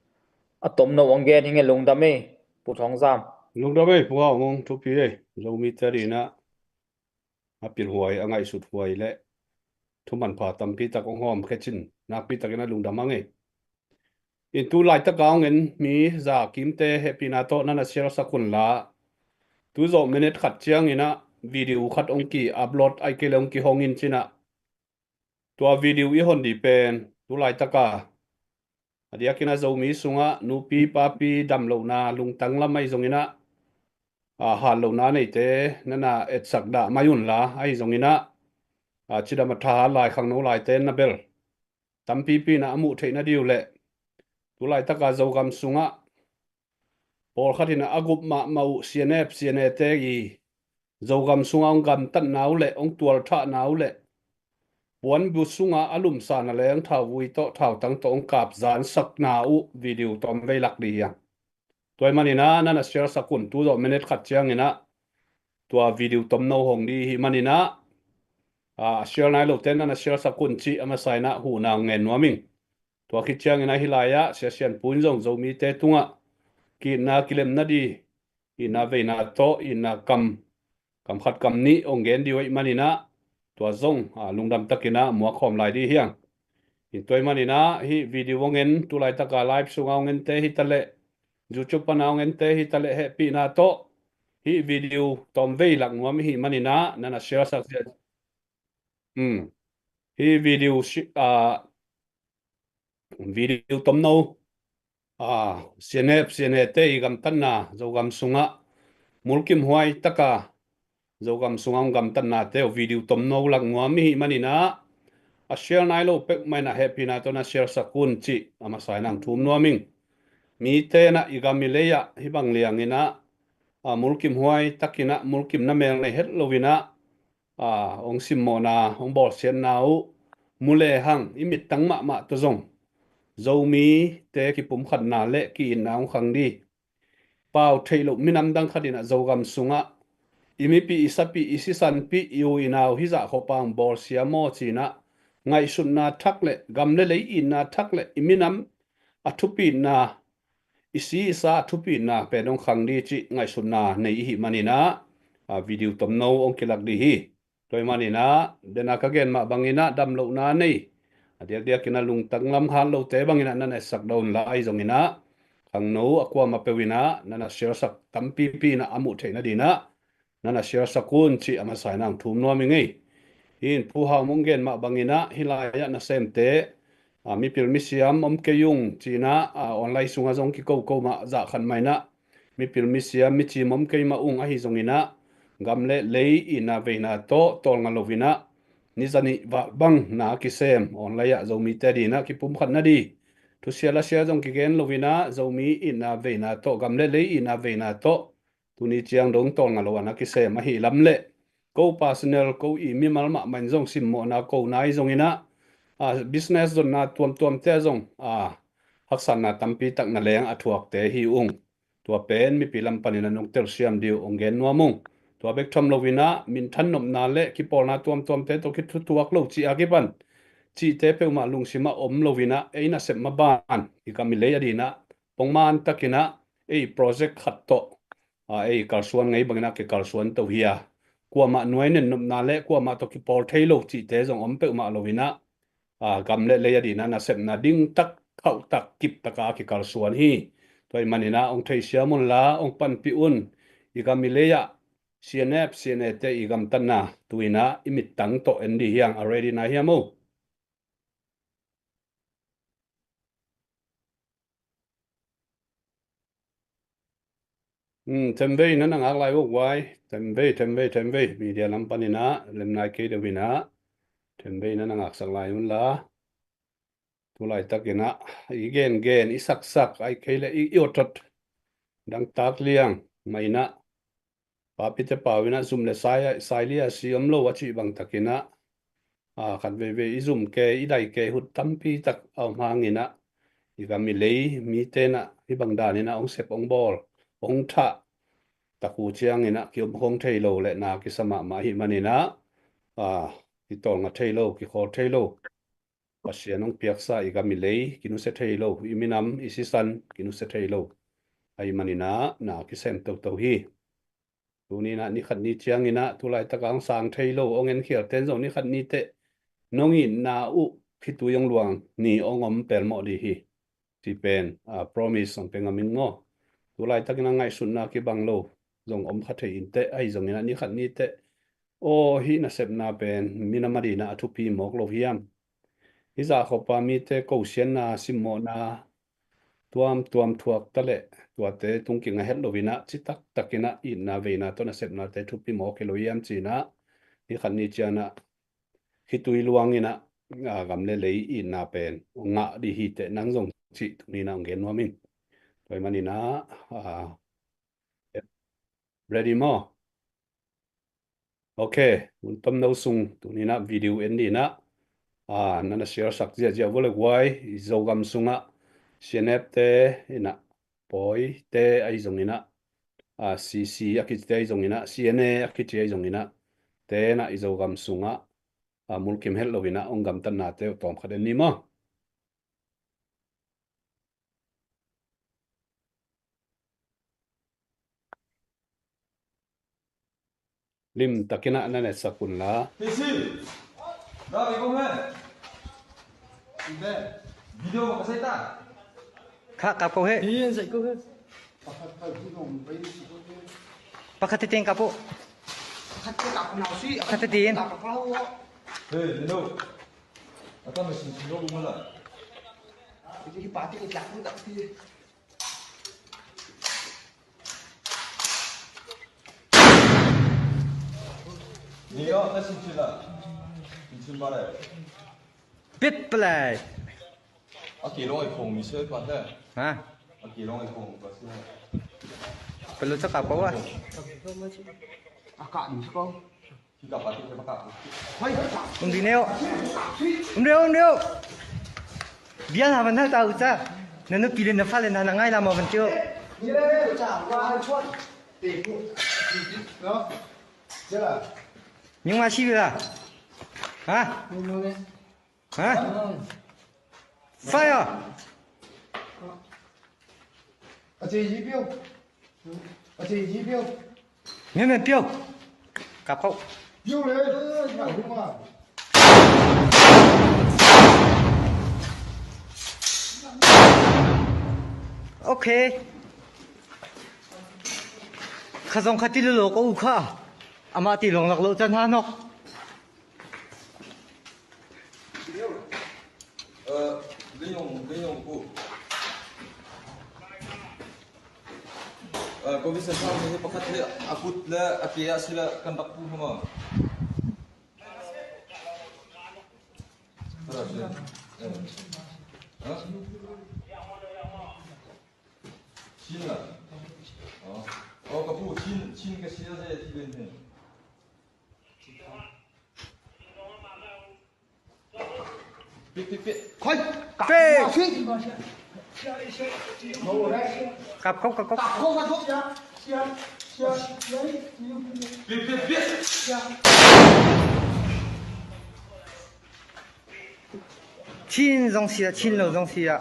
a tomno hong gen hi nge. Lungdam ei, Pu Thawng Zam. Lungdam ei, Pu Hau Mung, thupi ei. Zomite dinah a pilhuai, a ngaihsut huai le thumanpha tampi tak hong hawm khecin nakpi takin a lungdam hang ei. In tu laitaka hong en mi za kimte hehpihna tawh nana share sak un la. Tu zawh minute khat cianginah video khat hong ki upload ai kei le hong kihong in cinah, tua video i hon dih pen tu laitaka a diakin a Zomi sungah nupi papi damlohna lungtang lam ahi zonginah, a, hatlohna neite nana etsak dah mai un la, ahi zonginah, a, cidam a tha lai khangno laite na bel tampipi inah a muh theih nading uh leh, tu laitaka Zogam sungah pawlkhat inah a gup mahmah uh C N F, C N A te i Zogam sungah hong gamtatna uh leh, hong tualthahna uh leh, puanbu sungah a lumsana leng thauvui tawh, thautang tawh hong kapzansakna uh video tawmvei lak dih hiang. Tua ih maninah nana share sak un, tu zawh minute khat cianginah tua video tomno hong dih hih maninah, a, share nai lote nana share sak un cih a masa inah huhna hong ngen nuam ing. Tua khit cianginah hih lai-ah Sia Sian Pu in zong Zomite tungah ki-itna kilem nading, itna veina tawh, itna kam, kam khat kam nih hong gen dih uh ahih maninah, tua zong, a, lungdam takinah muak khawm lai dih hiang. In tua ih maninah hih video hong en, tu laitaka live sungah hong ente hi taleh, YouTube pana hong ente hi taleh hehpihna tawh hih video tawmvei lak nuam i hih maninah nana share sak zia. Hmm. Hih video shi-, a, video tomno, a, C N F, C N A te i gamtatna, Zogam sungah mulkimhuai taka Zogam sungah hong gamtatnate uh video tomno lak nuam i hih maninah, a share nai lo peuhmah inah hehpihna tawh na share sak un cih a masa inah hong thum nuam ing. Mite inah i gam i lei-ah hih bang lianginah, a, mulkimhuai takinah mulkimna mel nei het loinah, a, hong simmawhna, hong bawlsiatna uh mu lehang i mittang mahmah tawh zong Zomite kipumkhatna le ki-itna hong khang dih. Pau theih loh minam dang khat inah Zogam sungah i mipih, i sapih, i sisanpih, i u i nau hih zah khawpa hong bawlsia maw cinah ngaihsutna thak le gam le lei itna thak le i minam a thupitna, i si i sa a thupitna pen hong khang dih cih ngaihsutna nei i hih maninah, a, video tomno hong kilak dih hi. Tua ih maninah, dena ka gen mah banginah damlohna nei, a diakdiakinah lungtang lam hat lote banginah nana etsak dah un la, ahi zonginah khangno a kuamah peuh inah nana share sak tampipi inah a muh theih nadinah nana share sak un cih a masa inah hong thum nuam ing ei. Hih in Pu Hau Mung gen mah banginah hih lai-ah nasemte, a, mipil misiam om kei ung cinah, a, online sungah zong kikoko mah zah khat mah inah mipil misiam micim om kei mah ung, ahi zonginah gam le lei itna veina tawh tawlnga loinah nizanih vah bang na kisem online ah Zomite dinah kipumkhat nading thusia lasia zong kigen loinah Zomi itna veina tawh, gam le lei itna veina tawh tuni ciang dong tawlnga lo a na kisem ahih lam le ko personal, ko i mimal mahmah in zong simmawhna ko nai zonginah, a, business zonna tuamtuamte ah zong, a, haksatna tampi tak na leng a thuakte hi ung. Tua pen mipi lam panin a nong telsiam dih uh hong gen nuam ung. Tua bek tham loinah minthan nopna le kipawlna tuamtuamte tawh kithutuak lo cih a kipan cihte peuhmah lungsimah om loinah ei nasep maban i gam i lei a dinah pongman takinah ei project khat tawh a, ei kalsuan ngei bangin ah kikalsuan to hi a, kuamah nuai nennopna le kuamah tawh kipawl thei lo cihte zong om peuhmah lo in ah, a, gam le lei a dihna nasepna dingtak, khauhtak, kiptaka kikalsuan hi. Tua ahih manin ah hong theisiam unla hong panpih un. I gam i lei ah C N F, C N A te i gamtatna tu-in ah i mittang tawh en dih hi hang. A ready na hiam o? Hmm, themvei na na ngak lai uh guai. Themvei, themvei, themvei. Media lam panin ah lemnai kei deuh in ah themvei na na ngaksak lai unla. Tu laitakin ah i gengen, i saksak, ahih kei leh i, i otot dangtak liang mah in ah, papite pau in ah zum le sai, sai lia si om lo a cih bang takin ah, a, khat veivei i zum ke, i dai ke, hut tampi tak a om hangin ah, i gam i lei mite in ah hih bang danin ah hong sep, hong bawl, hong thah tak uh ciangin ah kiom khong thei lo le na kisa mahmah ahih manin ah, a, kitawlnga thei lo, kikhawl thei lo. Pasian hong piaksa i gam i lei kinusia thei lo, i minam, i sisan kinusia thei lo ahih manin ah na kisem toto hi. Tuni in ah ni khat ni ciangin ah tu laitaka hong sang thei lo, hong enkhialte'n zong ni khat ni teh nong itna uh khitui hong luang ni hong om pelmawh dih hi. Ci pen, a, promise hong pia ngam ing maw? Tu laitakin ah ngaihsutna kibang lo zong om kha thei in teh, ahi zongin ah ni khat ni teh, aw, hih nasepna pen minam a dihna a thupi mawk lo hiam? Hih zah khop a mite kosiatna, simmawhna tuamtuam thuak ta leh tuate tung kinga het lo in ah, citak takin ah itna veina tawh nasepnate thupi mawk hi lo hiam ci-in ah, ni khat ni ciang ah khitui luangin ah, a, gam le lei itna pen hong ngah dih hi teh nang zong cih tuni in ah hong gen nuam ing. Tua ahih manin ah, a, ready maw? Ok, hun tomno sung tuni in ah video en dih in ah, a, na na share sak ziahziah vua le guai. I Zogam sungah C N F te in ah, Pawi te ahi zongin ah, a, C C a kici te ahi zongin ah, C N A a kici ahi zongin ah, te in ah i Zogam sungah, a, mulkim het lo in ah hong gamtatnate uh tawmkhat en ni maw? Lim takin ah na netsak unla. Tisi. Dah, ikut, men. Video mah ka sai ta. Kha, kap ko he. Pakhat teitei kap uh. Pakhat teitei. Hey, Nino. Ata machine si lo mala. Nino, ata sin sila. Sin sila bare. Bit play. A kilong ai khong mi se pa he. Ha? A kilong ai khong pa se. Pelu cakap apa, wah? A kak mi se ko. Hi kak pa ti se pa kak. Hoi. Um di neo. Um neo, um neo. Biar lah mana tahu cak. Nanu pilih nafal na nangai lama bentuk. Yung masih lah. Ha? Ha? Fire! Ngen ngen piau. Kap khauh. Ok. Kha zong kha ti lo lo ko u kha. Amah ti long lak lo can ha nok. Ơ, Linh Hùng, Linh Hùng, cô. Ơ, cô biết sao không? Cái pakhat le, akut le, akia sila kan tak pu hama. Hả? Chin la. Ơ. Ơ, ka pu, Chin, Chin ka sia se ti ben hen. Khoi. Pe. Kap khauh, kap khauh. Chin zong sia, Chin lo zong sia.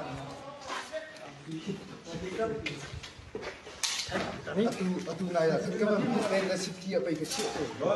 Atu, atu nai a khat ka bang pen na sip ti a pai ka chiah ko.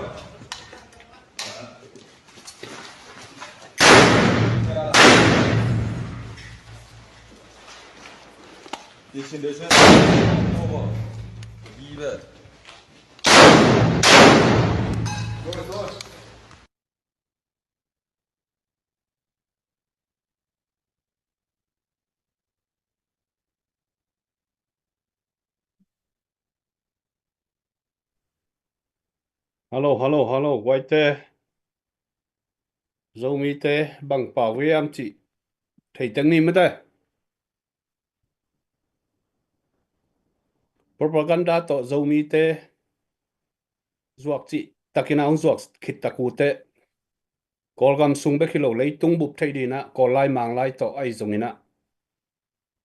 Hallo, hallo, hallo, guaite. Zomite bang pau hiam cih thei teng ni mate. Propaganda tawh Zomite zuak cih takin a hong zuak khit tak uh teh, Kawlgam sung bek hi lo, leitung bup theih dinah, Kawl lai Mang lai tawh ahi zonginah,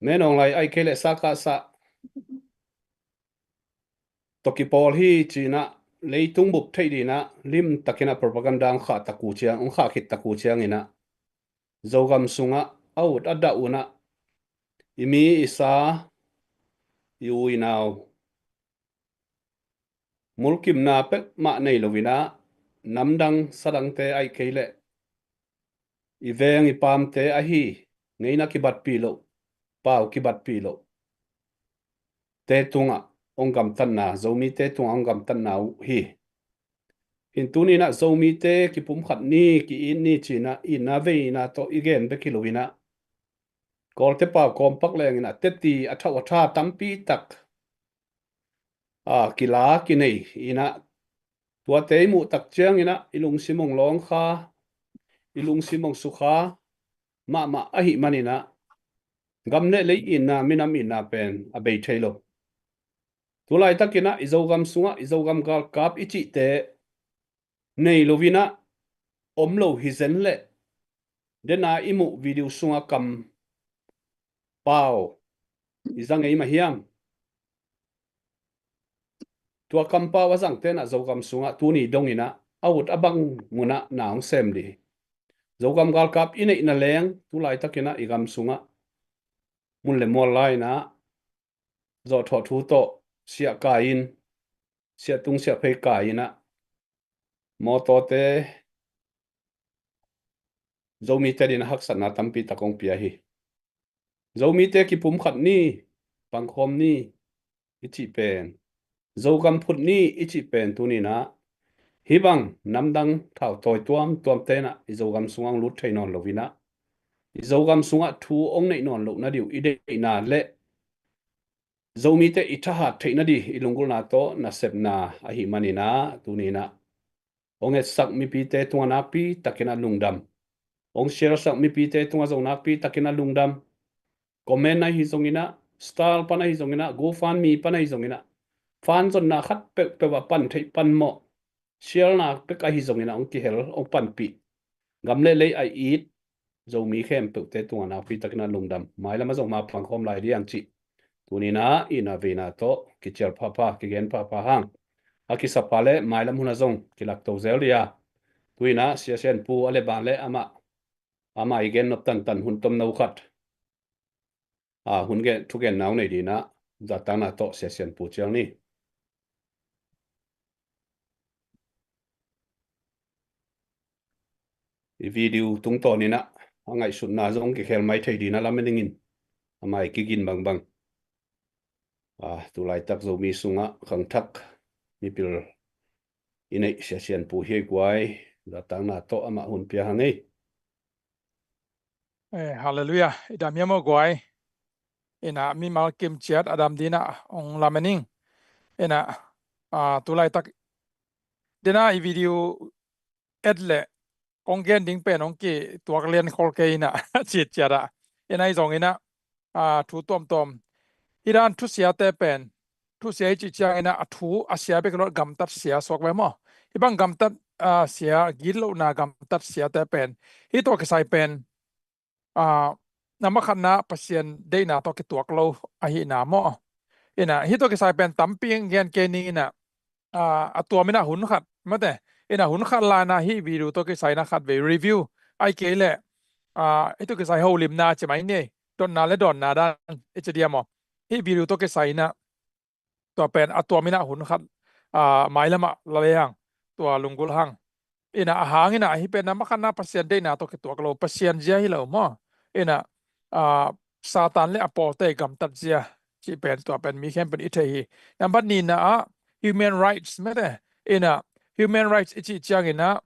Menawng lai ahi kei leh Sakasa tawh kipawl hi cinah, leitung bup theih dinah limtakinah propaganda hong khah tak uh ciang, hong khah khit tak uh cianginah, Zogam sungah a ut a dah unah, i mi i sa, i u i nau, mulkimna pek mah nei loinah, namdang sadangte ahi kei leh i veng i paamte ahi, ngeina kibatpih loh, pau kibatpih loh te tungah hong gamtatna, Zomite tungah hong gamtatna uh hi. Hin tuninah Zomite kipumkhat ni, ki-it ni cinah itna veina tawh i gen bek hi loinah, Kawlte pau kawmpak lenginah teti a thauh a tha tampi tak a kila kinei inah, tuate i muh tak cianginah i lungsim hong lawngkha, i lungsim hong sukha mahmah ahih maninah, gam le lei itna, minam itna pen a bei thei lo. Tulaitakinah i Zogam sungah i Zogam galkap i cihte nei loinah om lo hi zen leh, dena i muh video sungah kam pau i za ngei mah hiam? Tua kampau a zangte inah Zogam sungah tuni donginah a ut a bang munah na hong sem dih hi. Zogam galkap i neihna leng tulaitakinah i gam sungah mun le mual lai-inah zawhthawh thu tawh siah kai-in, siahtung siahphei kai-inah, mawtawte Zomite dinah haksatna tampi tak hong pia hi. Zomite kipumkhat ni, pangkhawm ni i cih pen, Zogam phut ni i cih pen tuninah hih bang namdang thautawi tuamtuamte inah i Zogam sungah hong lut thei nawn loinah, i Zogam sungah thu hong neih nawn loh nading uh i deihna le Zomite i thahat theih nading i lunggulhna tawh nasepna ahih maninah tuninah hong etsak mipite tungah nakpi takinah lungdam. Hong share sak mipite tungah zong nakpi takinah lungdam. Comment ahi zonginah, star pan ahi zonginah, GoFundMe pan ahi zonginah, fan zonna khat peuhpeuh ah pan theih pan mawh, share na pek ahi zonginah hong kihel, hong panpih, gam le lei a it Zomi khempeuhte tungah nakpi takinah lungdam. Mailam ah zong ma pangkhawm lai ding cih tuninah itna veina tawh kicial phapha, kigen phapha hang. A kisapha le mailam hun ah zong kilakto zel dih a. Tuinah Sia Sian Pu a le ban le amah, amah i gen nop tantan hun tomno khat, a, hun gen, thugenna hong nei dinah, zahtakna tawh Sia Sian Pu cial ni. I video tungtawninah a ngaihsutna zong kikhel mai thei dinah lamen ingin, amah i kigin bangbang. A, tulaitak Zomi sungah khangthak mipil i neih Sia Sian Pu hi ei guai, zahtakna tawh amah hun pia hang ei. Eh, halleluiah. I dam hiam aw guai? Inah mimal kim ciat a dam dinah hong lamen ing. Inah, ah, tulaitak dinah i video et le kong gen ding pen hong kituak lian khol kei inah citciat ah. Inah i zonginah, ah, thu tuamtuam, i dan thusiate pen, thusia i cih cianginah a thu a sia bek lo, gamtat sia suak ve maw? Hih bang gamtat, ah, sia, gitlohna gamtat siate pen, hih tawh kisai pen, ah, na makhatna Pasian deihna tawh kituak lo ahihna maw? Inah hih tawh kisai pen tampi gen kei ning inah, ah, a tuam inah hun khat mate, inah hun khat lai inah hih video tawh kisai inah khat vei review, ahih kei leh, ah, hih tawh kisai holimna ci mai ni, dotna le dawnna dan i ci diam aw? Hih video tawh kisai inah tua pen a tuam in ah hun khat, ah, mailam ah la lei hang, tua lunggulh hang. In ah a hang in ah hih pen a masa khatna Pasian deihna tawh kituak lo, Pasian zia hi lo maw. In ah, ah, Satan le a pawlte gamtat zia cih pen tua pen mi khempeuh in i thei hi. Nambat nihna ah human rights mate. In ah human rights i cih ciangin ah,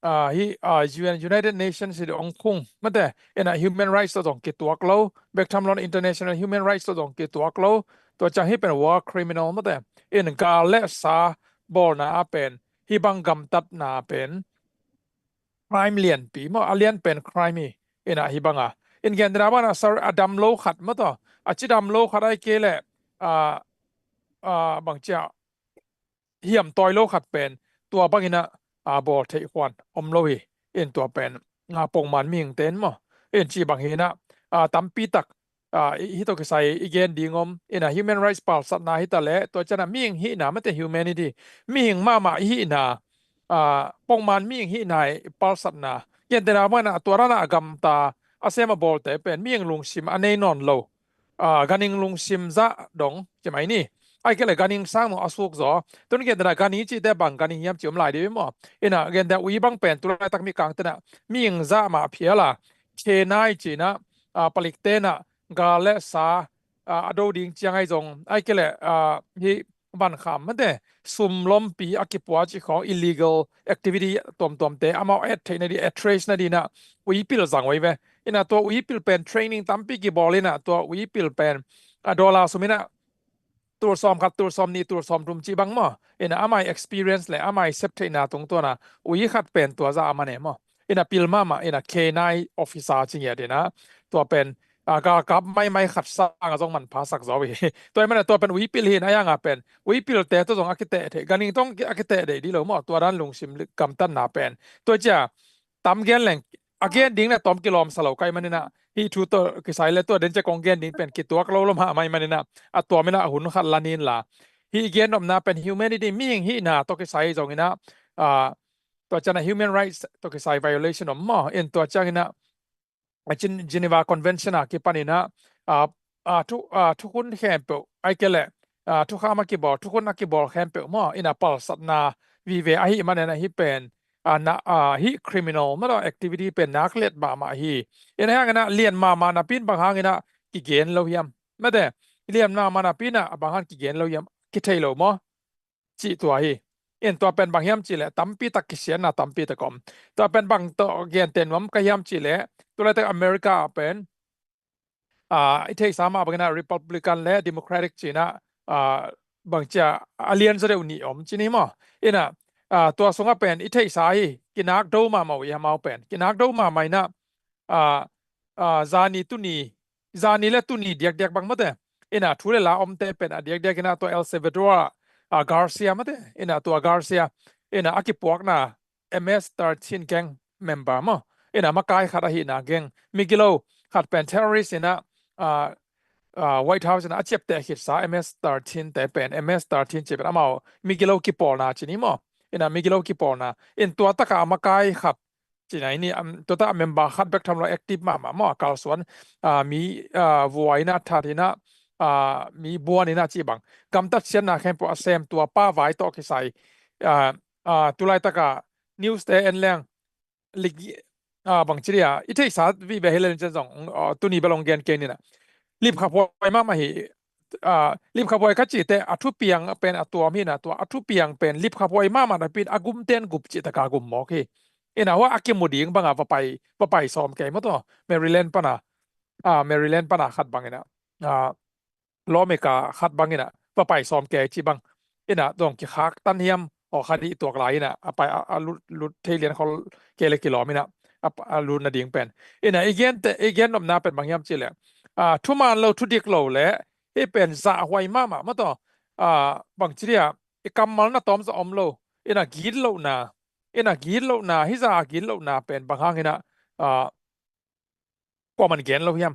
ah, hih, ah, U N, United Nations hi ding ong khung mate. In ah human rights tawh zong kituak lo, bek tham lo in ah international human rights tawh zong kituak lo. Tua ciang hih pen war criminal mate. In gal le sa bawlna ah pen, hih bang gamtatna pen crime lianpi maw, a lian pen crime hi. In ah hih bang a, in gentehna bang in ah, sorry, a dam lo khat maw tawh, a cidam lo khat ahih kei leh, ah, ah, bangci a hiam tawi lo khat pen tua bang in ah, ah, bawl theih khuan om lo hi. In tua pen, ah, pongman mihingte in maw, in cih bang hi in ah, ah, tampi tak, ah, hih, hih tawh kisai i gen ding om. In ah human rights palsatna hi ta leh, tua ciang ah mihing hihna mate, humanity, mihing mahmah i hihna, ah, pongman mihing hihna i palsatna. Gentehna bang in ah tua dan a gamta, a sem a bawlte pen mihing lungsim a nei nawn lo, ah, ganhing lungsim zah dong ci mai ni. Ahih kei leh ganhing sang dong a suk zaw. Tun gentehna ganhing i cihte bang ganhing hiam cih om lai ding maw. In ah gentehna ui bang pen tu laitak Mikangte in ah mihing zah mah phial a, khenai ci in ah, ah, palikte in ah gal le sa, ah, a do ding ciang ahi zong, ahih kei leh, ah, hih vankham mate, sum lompi a kipua cih khawng, illegal activity tuamtuamte amau a et theih nading, a trace nading in ah uipil zang uh hi ve. In ah tua uipil pen training tampi kibawl in ah tua uipil pen, ah, dollar sum in ah tul sawm khat, tul sawm nih, tul sawm thum cih bang maw. In ah amau i experience le amau i sep theihna tungtawn a ui khat pen tua zah a man e maw. In ah pil mahmah, in ah K nine officer ci ngiat in ah, tua pen, ah, galkap maimai khat sang a zong manpha sak zaw hi. Tua ahih man ah tua pen uipil hi in ah, a yang a pen uipilte tawh zong a kiteh theih, ganhing tawh a kiteh deih ding lo maw, tua dan lungsim gamtatna pen. Tua ciang tam gen leng, a gen ding in ah tawm kilawm sa lo ka hih man in ah, hih thu tawh kisai le tua den ciang kong gen ding pen kituak lo lo mahmah ahih man in ah, a tuam in ah hun khat la ni in la. Hih i gen nopna pen humanity, mihing hihna tawh kisai zong in ah, ah, tua ciang ah human rights tawh kisai violation om maw. In tua ciang in ah, a Gen-, Geneva Convention a kipan in ah, ah, ah, thu, ah, thukhun khempeuh, ahih kei leh, ah, thukham a kibawl, thukhun a kibawl khempeuh maw, in ah palsatna vive ahih man in ah hih pen, ah, na, ah, hih criminal maw, activity pen nak let mahmah hi. In ah a hang in ah lian mahmah napi in bang hang in ah kigen lo hiam mate, lian mahmah napi in ah bang hang kigen lo hiam, kithei lo maw, cih tua hi. In tua pen bang hiam cih leh tampi tak kisiatna tampi tak om. Tua pen bang tawh genteh nuam ka hiam cih leh, tu laitak America ah pen, ah, i theihsa mah bang in ah Republican le Democratic ci in ah, ah, bangci a, a lian zaw deuh nih om ci ni maw. In ah, ah, tua sungah pen i theihsa hi, kinak do mahmah uh hi, amau pen kinak do mahmah in ah, ah, ah, zani tuni, zani le tuni diakdiak bang mate. In ah thu le la omte pen a diakdiak in ah tua El Salvador ah, ah, Garcia mate. In ah tua Garcia, in ah a kipuakna M S thirteen gang member maw. In ah makai khat ahihna gang, migilo khat pen terrorist in ah, ah, ah, White House in ah a ciapteh khitsa M S thirteen te pen, M S thirteen ci pen amau migilo kipawlna ci ni maw. In ah migilo kipawlna. In tua tak a makai khat ci nai ni, am, tua tak a member khat bek tham lo, active mahmah maw, a kalsuan, ah, mi, ah, vuai in ah, that in ah, ah, mi buan in ah cih bang. Gamtat siatna khempeuh a sem tua pa vai tawh kisai, ah, ah, tu laitak a news te en leng, lik, ah, bangci dia, i theihsa vive hi leng ciang zong, ah, tuni bel ong gen kei ni in ah. Lipkhaphuai mahmah hi, ah, lipkhaphuai ka cihte a thupiang pen a tuam hi in ah, tua a thupiang pen lipkhaphuai mahmah napi in a gumten gup cih tak a gum mawk hi. In ah hua a kimu ding bang a va pai, va pai sawm kei maw tawh, Maryland pan a, ah, Maryland pan a khat bang in ah, ah, lawmaker khat bang in ah va pai sawm kei cih bang. In ah zong kikhak tan hiam, aw, kha dih tuak lai in ah a pai a, a lut, lut thei lian khol kei leh kilawm in ah, a, a lut nading pen. In ah i gente, i gen nopna pen bang hiam cih leh, ah, thuman lo, thudik lo le, hih pen zahhuai mahmah maw tawh, ah, bangci dia, i kammal na tawm zah om lo, in ah gitlohna, in ah gitlohna, hih zah a gitlohna pen bang hang in ah, ah, kuaman gen lo hiam?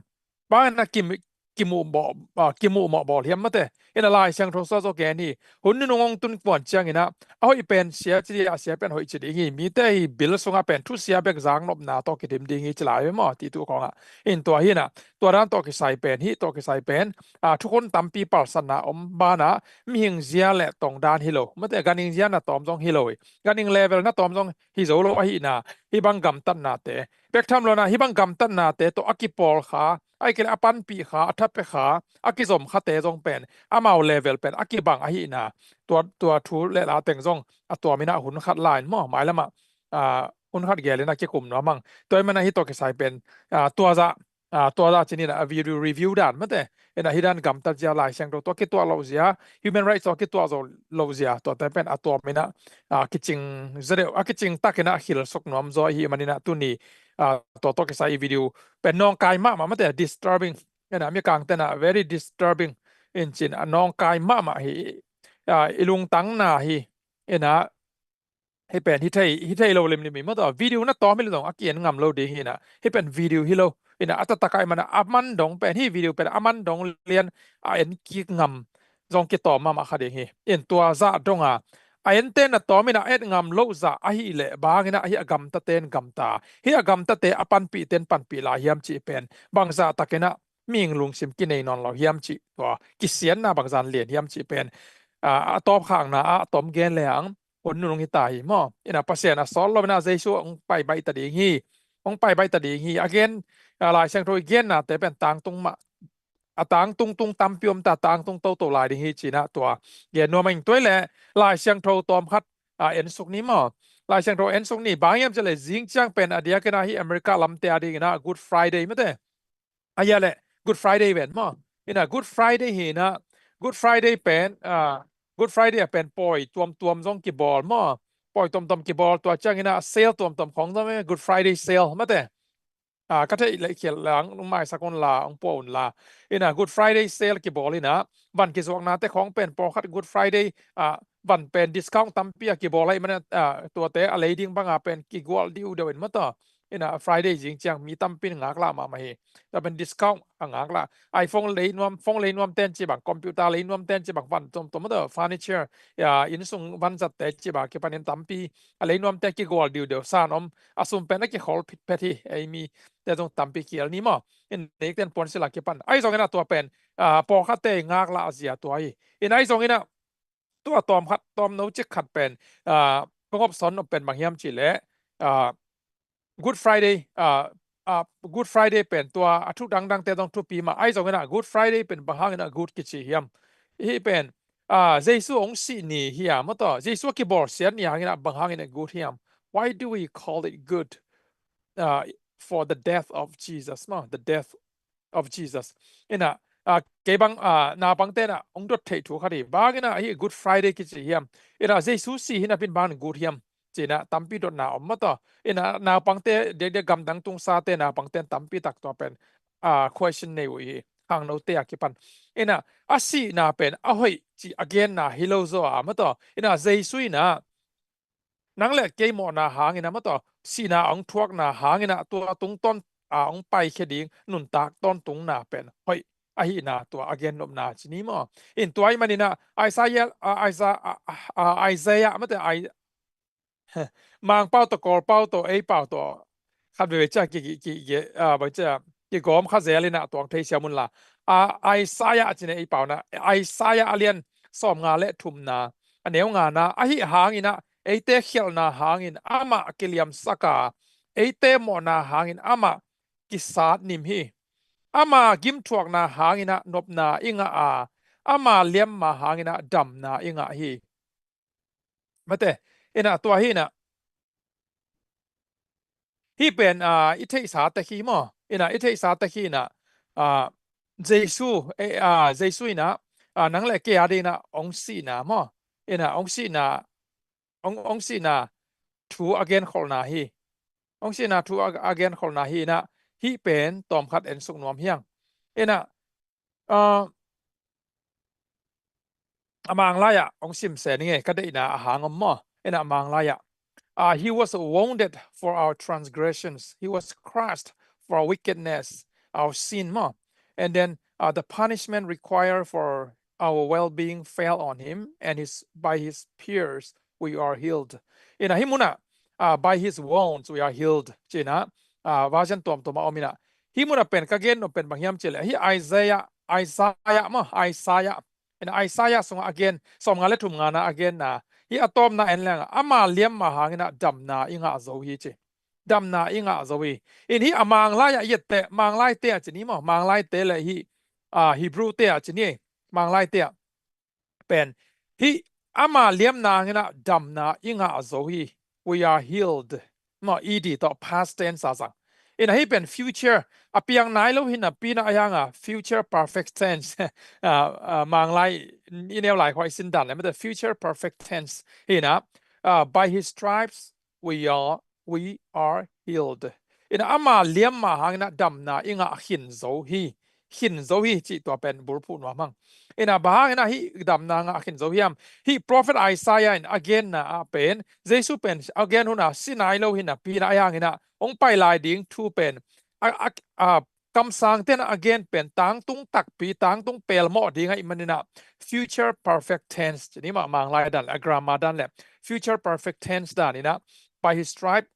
Bang in ah kim, kimuh mawh, ah, kimuh mawh bawl hiam mate. In ah Lai Siangtho sua zaw gen hi. Hun nunung ong tun kuan ciang in ah, a hoih pen sia ci ding, a sia pen hoih ci ding hi. Mite hi bil sungah pen thusia bek zak nopna tawh kidim ding hi ci lai ve maw, ti tu khawng ah. In tua hi in ah, Tua dan tawh kisai pen, hih tawh kisai pen, a, thukhun tampi palsatna om banah, mihing zia le tong dan hi lo. Mate, ganhing zia na tawm zong hi lo hi. Ganhing level na tawm zong hi zo lo ahihna, hih bang gamtatnate. Bek tham lo na, hih bang gamtatnate tawh a kipawl kha, a kile a panpih kha, a thape kha, a kizom khate zong pen, amau level pen, a kibang ahihna, tua, tua thu le la teng zong, a tua mina hun khat lain maw, mailamah, a, hun khat gelin a kikum nuam ang. Tua i mana hih tawh kisai pen, a, tua zah, a, tua zah cinin a video review dan mate. Ina hih dan gamtat zia Lai Siangtho tua kituah loh zia, human rights tua kituah zo loh zia, tua te pen a tua mina, a, kicing zadeuh, a kicing takin a khilsuk nuam zaw i hih manin a tuni, a, tua tawh kisai i video pen nawngkai mahmah mate, disturbing. Ina mi kang tena very disturbing in cin a nawngkai mahmah hi, a, i lungtang na hi, ina hih pen hi thei, hi thei lo limlim i maw tawh. Video na tawm hi lo zong a ki-en ngam lo ding hi na. Hih pen video hi lo. Ina a taktak a i mana a man dong pen, hih video pen a man dong lian a en kik ngam zong kitawm mahmah kha ding hi. In tua zah donga a ente na tawm ina et ngam lo zah ahih leh bang ina hih a gamtaten gamta, hih a gamtate a panpihten panpih lai hiam cih pen bangzah takin a mihing lungsim kinei nawn lo hiam cih, tua kisianna bangzah lian hiam cih pen, a, a tawpkhakna ah a tom gen le ang hun nunung hi ta hi maw. Ina Pasian a sawt lo ina Jesu hong pai baih ta ding hi. Hong pai baih ta ding hi. A gen, a, Lai Siangtho i gennate pen tangtung mah, a tangtung tung tampi om ta, tangtung toto lai ding hi cina tua gen nuam ing. Tua i le Lai Siangtho tawm khat, a, ensuk ni maw. Lai Siangtho ensuk ni, bang hiam cih leh zing ciang pen a diakin a hih America lamte a dingin a Good Friday mate. A ya le Good Friday pen maw. Ina Good Friday hi na, Good Friday pen, a, Good Friday a pen pawi tuamtuam zong kibawl maw. Pawi tuamtuam kibawl, tua ciangin a sale tuamtuam khong zong, eh, Good Friday sale mate. A, ka theih leh khial lang, nung maisak un la, hong pua un la. Ina Good Friday sale kibawl ina, van kizuaknate khong pen pawlkhat Good Friday, a, van pen discount tampi a kibawl ahih manin, a, tuate a lei ding banga pen kigual diudeu in maw tawh. Ina Friday zing ciang mi tampi in ngaklah mahmah hi. Tua pen discount a ngaklah. iPhone lei nuam, phone lei nuam ten ci bang, computer lei nuam ten ci bang, van tuamtuam maw tawh, furniture, a, innsung vanzatte ci bang kipanin tampi a lei nuamte kigual diudeu, san om, a sum pen a kikhol phitphet hi, ei mite zong tampi kiel ni maw. In nekten puan sila kipan. Ahi zongin a tua pen, a, pawlkhatte ngaklah a zia tua hi. In ahi zongin a tua tawm khat, tawm no cik khat pen, a, kong option no pen bang hiam cih leh, a, Good Friday, a, a, Good Friday pen tua a thu dangdangte zong thupi mah. Ahi zongin a Good Friday pen bang hangin a good kici hiam. Hih pen, a, Jesu hong sih ni hi a maw tawh. Jesu a kibawlsiat ni hangin a bang hangin a good hiam. Why do we call it good, a, for the death of Jesus maw? The death of Jesus. Ina, a, kei bang, a, naupangte na hong dot theih thu khat hi. Bang ina hih Good Friday kici hiam. Ina Jesu sih hi napin bang good hiam cina tampi dotna om maw tawh. Ina naupangte, diakdiak gamdang tungsate naupangte tampi tak tua pen, a, question nei uh hi. Khangnote a kipan. Ina a sihna pen a hoih cih a genna hi lo zaw a maw tawh. Ina Jesu ina nang le kei mawhna hangin a maw tawh, sihna a hong thuakna hangin a tua tungtawn a hong paikhia ding nuntak tawntungna pen hoih ahihna tua a gennopna ci ni maw. In tua ahih manin a Isaiah, a, Isaiah, a, a, a, Isaiah mate, Ai-, Mangpau tawh, Kawlpau tawh, ei pau tawh khat veve cia ki, ki, ki, ki, a, bang cia kigawm kha zel in a tuang thei siam un la. A, Isaiah cin ei pau na, Isaiah a lian sawmnga le thumna, a neu ngana, ahi hangin a eite khialhna hangin amah kiliamsak a, eite mawhna hangin amah kisat nim hi. Ama gimthuakna hangin a nopna i ngah a, ama liamma hangin a damna i ngah hi. Mate, ina tua hi ina. Hih pen, a, i theihsa tek hi maw? Ina i theihsa tek hi ina, a, Jesu, e, a, Jesu ina, a, nang le kei a ding ina hong sihna maw? Ina hong sihna, hong, hong sihna thu a genkholhna hi. Hong sihna thu a, a genkholhna hi ina, hih pen tawmkhat ensuk nuam hiang. Ina, a, a Manglai ah hong sim se ning e, ka deihna a hang om maw. Ina Manglai ah, a, he was wounded for our transgressions, he was crushed for our wickedness, our sin maw. And then, a, the punishment required for our well-being fell on him, and his, by his pierce we are healed. Ina hih mun ah, a, by his wounds we are healed cina, a, version tuamtuam a om ina, hih munah pen ka gen nop pen bang hiam cih leh hih Isaiah, Isaiah maw, Isaiah. Ina Isaiah sungah a gen, sawmnga le thumngana a genna, hih a tawpna en leng ama liamma hangin ah damna i ngah zo hi ci. Damna i ngah zo hi. In hih a Manglai ah i et teh, Manglaite ah ci ni maw, Manglaite le hih, ah, Hebrew te ah ci ni, Manglaite ah pen hih ama liamna hangin ah damna i ngah zo hi. We are healed. Maw, ed tawh past tense a zang. Ina hih pen future a piang nai lo hi napi in ah a hang a future perfect tense. Ah, ah, Manglai i neu lai khua i sin dan le mate future perfect tense hi in ah, ah, by his stripes we are, we are healed. Ina ama liamma hangin ah damna i ngah khin zo hi. Khin zo hi cih tua pen bulphuh nuam hang. Ina bang hangin ah hih damna ngah khin zo hiam? Hih prophet Isaiah in a genna ah pen, Jesu pen a gen hun a si nai lo hi napi in ah a hangin ah hong pai lai ding thu pen a, a, a, kamsangte'n a gen pen tangtung takpi, tangtung pelmawh ding ahih manin ah future perfect tense ci ni maw, Manglai dan le a grammar dan le future perfect tense dan in ah by his stripe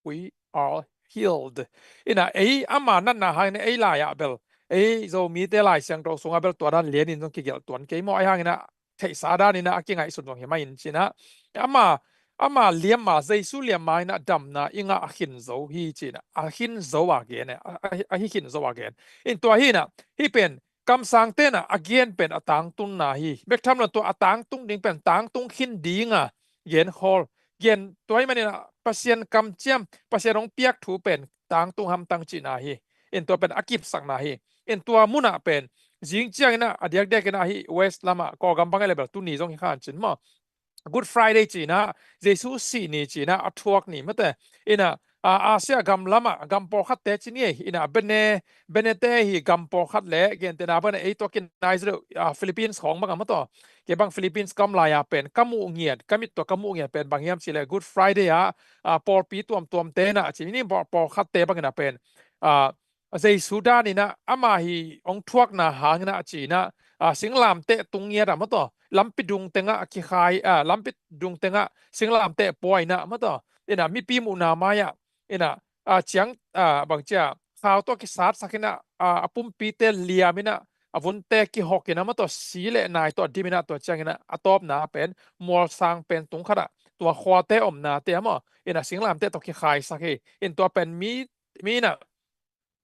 we are healed. Ina ei ama natna hangin ei lai ah bel, ei Zomite Lai Siangtho sungah bel tua dan lianin zong kigelh tuan kei maw, a hangin ah theihsa dan in ah a kingaihsun zong hi mah in ci in ah ama, ama liamma, Jesu liamma in ah damna i ngah a khin zo hi ci in ah, a khin zo a gen e, a, a, a hi khin zo a gen. In tua hi in ah hih pen kamsangte'n ah a gen pen a tangtunna hi. Bek tham lo tua a tangtung ding pen tangtung khin ding a gen khawl. Gen tua ahih manin ah Pasian kamciam, Pasian hong piak thu pen tangtung hamtang cihna hi. In tua pen a kipsakna hi. In tua mun ah pen zing ciangin ah a diakdiakin ah hih West lam ah Kawlgam bang e le bel tuni zong hi kha in cin maw, Good Friday ci in ah, Jesu sih ni ci in ah a thuak ni mate. In ah, a, Asia gam lam ah gam pawlkhatte ci ni e, in ah Bene, Benete hi gam pawlkhat le, gentehna bang in ah ei tua kinai zaw deuh, a, Philippines khawng bang a maw tawh. Kei bang Philippines ka om lai a pen ka muh ngiat, ka mit tawh ka muh ngiat pen bang hiam cih leh Good Friday ah, a, pawlpi tuamtuamte'n ah ci ni, pawl, pawlkhatte bang in ah pen, a, Jesu dan in ah ama hi hong thuakna hangin ah ci in ah, a, singlamteh tung ngiat ah maw tawh, lampi dung tengah a kikhai, a, lampi dung tengah singlamteh pua in ah maw tawh, in ah mipi muhna mai ah, in ah, a, ciang, a, bang ci a, khau tawh kisatsak in ah, a, a pumpite liam in ah, a vunte kihok in ah maw tawh, si le nai tawh dim in ah, tua ciangin ah a tawpna pen mualsang pen tung khat ah tua khuate omnate ah maw, in ah singlamteh tawh kikhaisak hi. In tua pen mi, mi in ah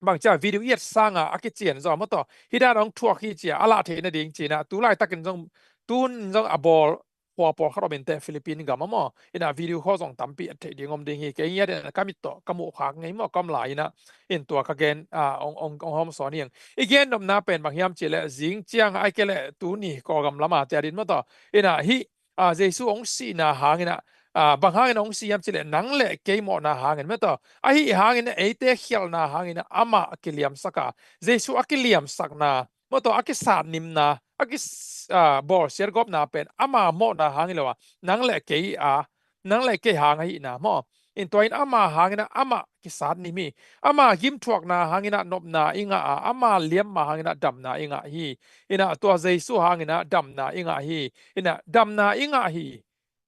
bang ci a video i et sangin a kician zaw maw tawh, hih dan hong thuak hi ci a a lah theih nading ci in ah, tu laitakin zong, tun zong a bawl khua pawlkhat om in teh Philippines gam ah maw, in ah video khawng zong tampi et theih ding om ding hi. Kei ngiat in ah ka mit tawh ka muh khak ngei maw, ka om lai in ah, in tua ka gen, a, hong, hong, hong hawmsawn hi ing. I gen nopna pen bang hiam cih leh zing ciang ahih kei leh tuni Kawlgam lam a te a din maw tawh, in ah hih, a, Jesu hong sihna hangin ah, a, bang hangin ah hong si hiam cih leh nang le kei mawhna hangin maw tawh, ahi hangin ah eite khialhna hangin ah amah a kiliamsak a, Jesu a kiliamsakna maw tawh, a kisatnimna, a ki, a, bawlsiat gawpna pen ama mawhna hang hi lo a, nang le kei a, nang le kei hang ahihna maw. In tua in ama hangin ah amah kisatnim hi. Ama gimthuakna hangin ah nopna i ngah a, ama liamma hangin ah damna i ngah hi. In ah tua Jesu hangin ah damna i ngah hi. In ah damna i ngah hi.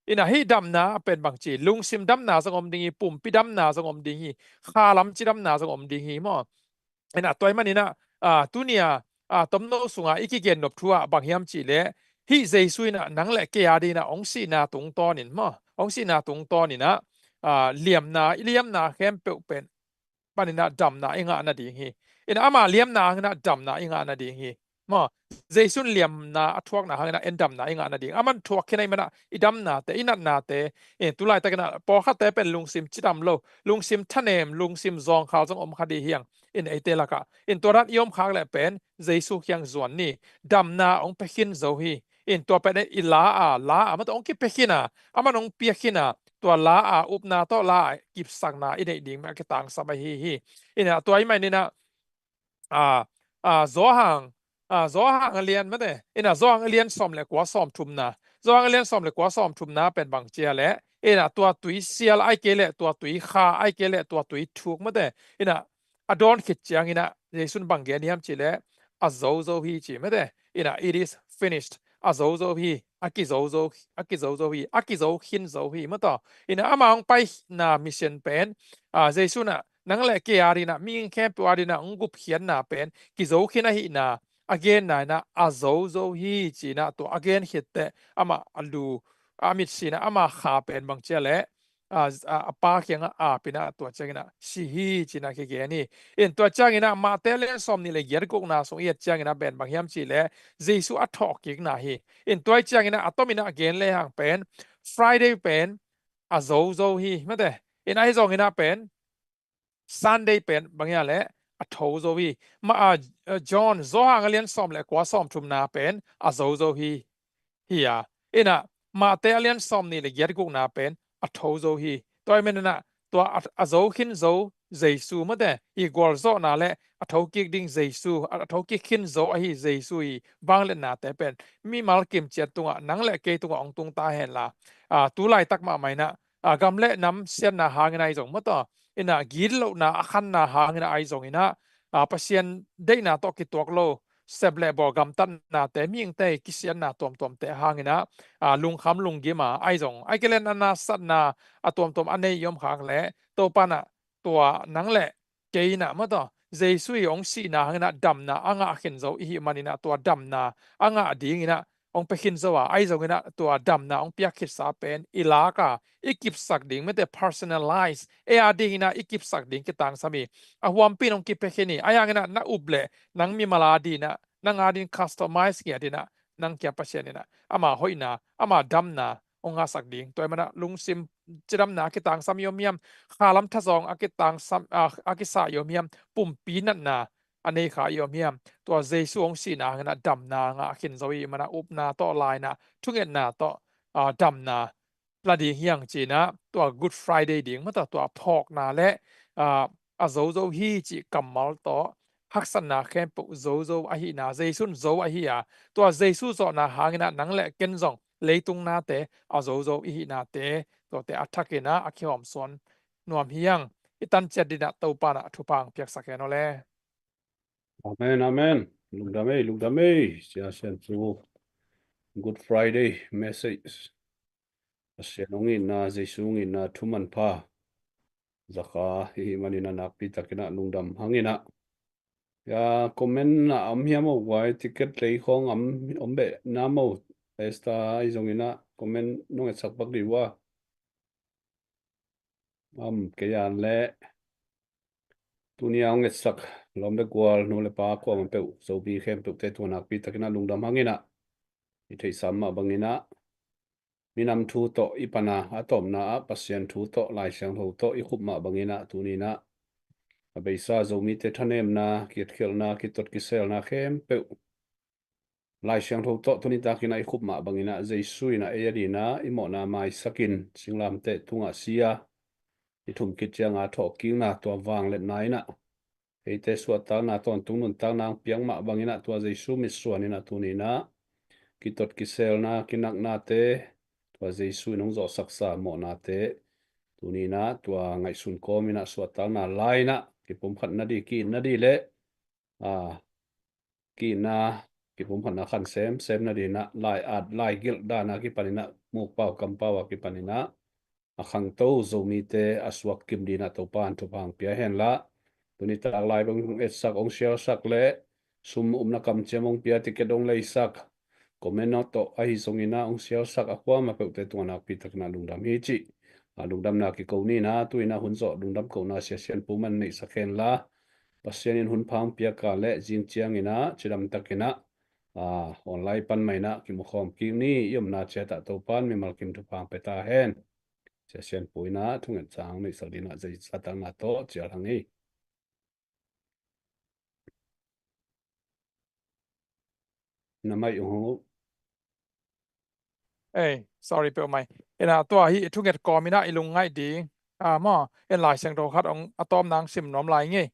In ah hih damna pen bang ci, lungsim damna zong om ding hi, pumpi damna zong om ding hi, kha lam ci damna zong om ding hi maw. In ah tua ahih manin ah, a, tuni a, a, tomno sungah i kigen nop thu ah bang hiam cih leh, hih Jesu in ah nang le kei a dingin ah hong sihna tungtawnin maw, hong sihna tungtawnin ah, a, liamna, i liamna khempeuh pen panin ah damna i ngah nading hi. In ah ama liamna hangin ah damna i ngah nading hi. Maw, Jesu in liamna a thuakna hangin ah en damna i ngah nading. Aman thuak khin ahih manin ah i damnate, i natnate, in tu laitakin ah pawlkhatte pen lungsim cidam lo, lungsim thanem, lungsim zawngkhal zong om kha ding hi hang. In eite lakah, in tua dan i om khak leh pen Jesu kiang zuan ni. Damna hong pia khin zo hi. In tua pen i la a, la a, maw tawh hong kipia khin a, aman hong pia khin a, tua la a upna tawh la a kipsakna i neih ding mah a kitangsap ahi hi. In ah tua ahih manin ah, a, a, Johan, a, Johan a lian mate, in ah Johan a lian sawm le kua sawmthumna, Johan a lian sawm le kua sawmthumna pen bang ci a leh, in ah tua tui sial ahih kei leh, tua tui kha ahih kei leh, tua tui thuk mate, in ah a dawn khit ciangin ah Jesu in bang gen hiam cih leh, a zo zo hi ci mate, in ah it is finished, a zo zo hi, a kizo zo, a kizo zo hi, a kizo khin zo hi maw tawh. In ah ama hong paina mission pen, a, Jesu in ah nang le kei a dinah, mihing khempeuh a dinah hong gupkhiatna pen kizo khin ahihna a genna inah a zo zo hi ci inah tua a gen khit teh amah a lu a mitsi inah ama kha pen bang ci a leh a, a, a pa kiangah ap inah tua cianginah si hi ci inah kigen hi. In tua cianginah Mate a lian sawm nih le giat gukna sung i et cianginah pen bang hiam cih leh Jesu a thawhkikna hi. In tua cianginah a tom inah gen lehang pen Friday pen a zo zo hi mate. In ahi zonginah pen Sunday pen bang hiam leh a tho zo hi. Ma, a, a, John, Johan a lian sawm le kua sawm thumna pen a zo zo hi. Hi a, inah Mate a lian sawm nih le giat gukna pen a tho zo hi. Tua ahih maninah tua a, a zo khin zo Jesu mate, i gualzawhna le a thokik ding Jesu, a, a thokik khin zo ahi Jesu i vangliatnate pen mimal kimciat tungah nang le kei tungah hong tung ta henla, a, tu laitak mahmah inah a, gam le nam siatna hangin ahi zong maw taw, inah gitlohna a khanna hangin ahi zonginah, a, Pasian deihna tawh kituak lo sep le bawl gamtatnate, mihingte kisiatna tuamtuamte hanginah, a, lungkham lunggim a ahi zong, ahi kei leh na nasatna a tuamtuam a nei i om khak leh Topa inah tua nang le kei inah maw taw, Jesu i hong sihna hanginah damna a ngah khin zo i hih maninah tua damna a ngah dinginah hong pia khin zo a, ahi zonginah tua damna hong piak khitsa pen i lak a, i kipsak ding mate, personalize, ei a dinginah i kipsak ding kitangsam hi. A huampi in hong kipia khin hi. Ahi hanginah na up leh nang mimal a dinah, nang a din customize ngiat inah nang kia Pasian inah ama hoihna, ama damna hong ngahsak ding. Tua ahih manah lungsim cidamna a kitangsam i om hiam, khalam thazawng a kitangsam, a, a kisa i om hiam, pumpi natna a nei kha i om hiam, tua Jesu hong sihna hanginah damna ngah khin zo i hih manah upna tawh, laina, thungetna tawh, a, damna la ding hi hang ci inah tua Good Friday ding maw taw, tua phawkna le, a, a zo zo hi cih kammal tawh haksatna khempeuh zo zo ahihna, Jesu in zo ahi a, tua Jesu zawhna hanginah nang le ken zong leitung nate a zo zo i hihnate, tuate a thakinah a kihawmsuan nuam hi hang. I tan ciat dinah Topa inah thupha hong piaksak hen aw le. Amen, amen. Lungdam ei, lungdam ei. Sia Sian Pu, Good Friday message. Pasian hong itna, Jesu hong itna thu manpha zaka i hih maninah nakpi takinah lungdam hanginah. Ya, comment ah om hiam aw guai, ticket lei khawng om, om beh nam aw, Esther, ahi zonginah comment nong etsak pak dih uh a. Am, kei an leh tuni a hong etsak lawm le gual, nu le pa, kuamah peuh, Zomi khempeuhte tua nakpi takinah lungdam hanginah, i theihsa mah banginah minam thu tawh i pana, a tawpna ah Pasian thu tawh, Lai Siangtho tawh i khup mah banginah tuninah a beisa Zomite thanemna, kietkhialhna, kitot kiselna khempeuh Lai Siangtho tawh tuni takinah i khup mah banginah Jesu inah ei a dinah i mawhna maisakin singlamteh tungah si a, i thum khit cianga thawhkikna tua vangliatna inah eite suahtakna, tawntung nuntakna hong piak mah banginah tua Jesu mitsuan inah tuninah kitot kiselna, kinaknate tua Jesu in hong zawhsaksa mawhnate tuninah tua ngaihsun kawm inah suahtakna lai inah kipumkhat nading, ki-it nading le, a, ki-itna, kipumkhatna khan semsem nadinah lai-at, laigilh dana kipaninah mukpau kampau a kipaninah a khangto Zomite a suak kim dinah Topa in thupha hong pia henla. Tuni tak lai bang hong etsak, hong sialsak le sum upna kamciam hong pia, ticket hong leisak, comment tawh ahi zonginah hong sialsak a kuamah peuhte tungah nakpi takinah lungdam hi cih a lungdamna kiko ninah, tuinah hun zawh lungdam kohna Sia Sian Pu man neihsak henla. Pasian in hun pha hong piak a le zing cianginah cidam takinah, a, online pan mah inah kimukhawm kik ni. I omna ciatah Topa in mimal kim thupha hong pia ta hen. Sia Sian Pu inah thunget sang neihsak dinah zai zatakna tawh cial hang hi. Na mai ung hong uh. Ei, sorry peuhmah. Inah tua hih thunget kawm inah i lungngaih ding, a, maw, en Lai Siangtho khat hong a tawpna hong sim nuam lai ing ei.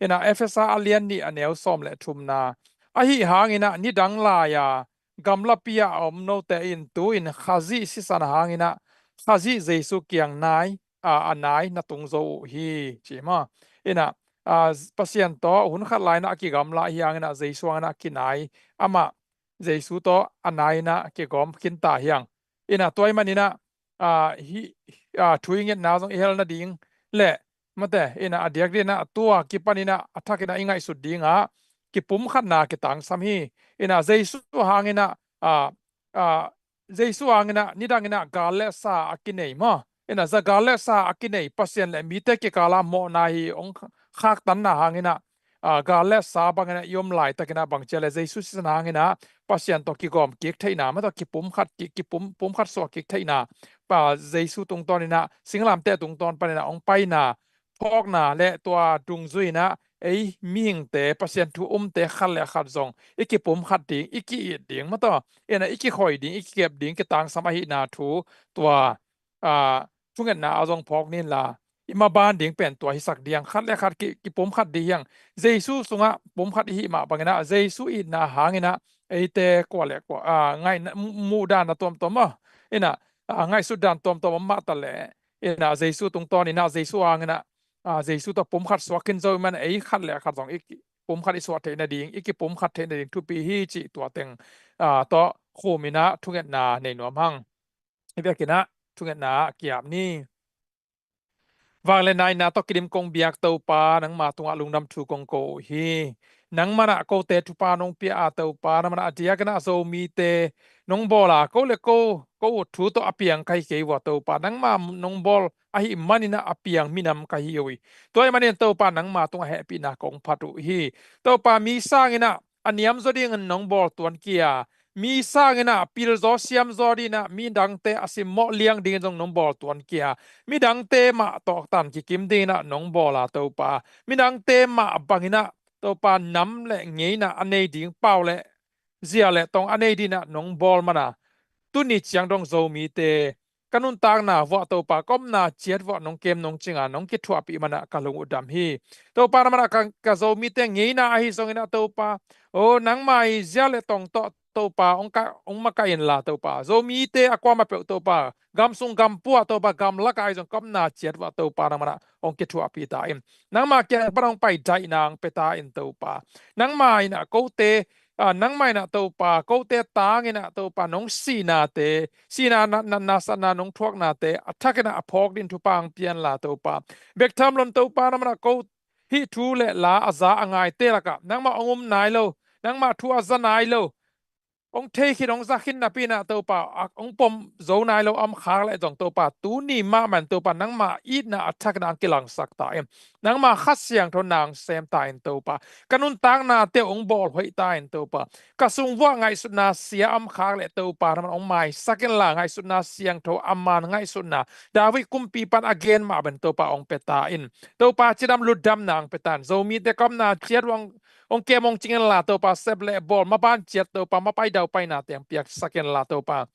Inah Efesa a lian nih a neu sawm le thumna. Ahi hanginah nidang lai-a gamlapi-ah a om note in tu-in Khazih sisan hanginah Khazih Jesu kiang nai, a, a nai na tung zo uh hi, ci maw. Inah, a, Pasian tawh hun khat lai inah a kigamla ahi hanginah Jesu hanginah a kinai, amah Jesu tawh a nai inah kigawm khinta hi hang. Inah tua ahih maninah, a, hih, a, thu i ngetna zong i hel nading le Mate, ina a diak dinah tua kipaninah a thakinah i ngaihsut dingah kipumkhatna kitangsam hi. Ina Jesu hanginah a, a, Jesu hanginah nidanginah gal le sa a kinei maw? Ina za gal le sa a kinei Pasian le mite kikala mawhna hi ong khaktanna hanginah a, gal le sa banginah i om laitakinah bangcia le Jesu sisan hanginah Pasian tawh kigawm kik theihna, mah tawh kipumkhat kik, kipum, pumkhat suak kik theihna, pa Jesu tungtawninah singlamteh tungtawn paninah ong paina, phawkna le tua dungzuinah ei mihingte, Pasian thu umte khat le khat zong i kipumkhat ding, i ki-it ding, mah tawh ina i kikhoi ding, i kikep ding kitangsam ahihna thu tua a, thungetna a zong phawk ninla, i maban ding pen tua hisak diang, khat le khat ki, kipumkhat ding hiang. Jesu sungah pumkhat i hih mah banginah Jesu itna hanginah eite kua le kua, a, ngaihna, mu-, muhdan a tuamtuam maw? Ina, a, ngaihsutdan tuamtuam om mah ta le, ina Jesu tungtawninah Jesu hanginah, a, Jesu tawh pumkhat suak khin zo i man ei khat le khat zong i ki, pumkhat i suah theih nading, i kipumkhat theih nading thupi hi cih tua teng, a, tawh khuminah thungetna nei nuam hang. Hi biakinah thungetna ah kiap ni. Vang le naina tawh kidim kong biak Topa, nangma tungah lungdam thu kong ko uh hi. Nangmanah kote thupha nong pia a Topa, nangmanah a diakinah Zomite nong bawl a, ko le ko, ko uh thu tawh a piang ka hi kei uh a Topa, nangma nong bawl ahih maninah a piang minam ka hi uh hi. Tua ahih manin Topa, nangma tungah hehpihna kong phat uh hi. Topa, mi sanginah a niamzaw dingin nong bawl tuan kia, mi sanginah pilzaw siamzaw dinah midangte a simmawh liang dingin zong nong bawl tuan kia, midangte mah tawh tan kikim dinginah nong bawl a Topa, midangte mah banginah Topa nam le ngeina a nei ding, pau le zia le tong a nei dinah nong bawl mana, tuni ciang dong Zomite ka nuntakna vuah Topa, ka omna ciat vuah nong kem nong cinga nong kithuahpih mana ka lung uh dam hi. Topa, na mana ka, ka Zomite ngeina ahi zonginah Topa, o nangma i zia le tong tawh Topa ong ka, ong makaih inla Topa, Zomite a kuamah peuh Topa, gam sung gam pua Topa, gam lakah ahi zong ka omna ciat vuah Topa, na mana ong kithuahpih ta in. Nangma kiang pan ong pai daihna ong pia ta in Topa. Nangma inah kote a, nangma inah Topa, kote tanginah Topa, nong sihnate, sihna na, na, nasatna nong thuaknate a thakinah a phawk din thupha ang pianla Topa. Bek tham lon Topa, na manah ko hih thu le la a za a ngaite lakah nangmah ong um nai lo, nangmah thu a za nai lo, ong thei khin ong za khin napi inah Topa, a, ong pom zo nai lo a om khak leh zong Topa, tuni mahmah in Topa, nangmah itna a thakinah ang kilangsak ta in. Nangmah Kha Siangtho nang sem ta in Topa. Ka nuntaknate ong bawl hoih ta in Topa. Ka sung vuah ngaihsutna sia a om khak leh Topa, na manah ong maisak inla, ngaihsutna siangtho a man ngaihsutna David kumpi pan a gen mah bangin Topa ong pia ta in. Topa cidam lutdamna ong pia ta in. Zomite ka omna ciat vuah ong kem ong cing inla Topa, sep le bawl maban ciat Topa, mapai daupainate ong piaksak inla Topa.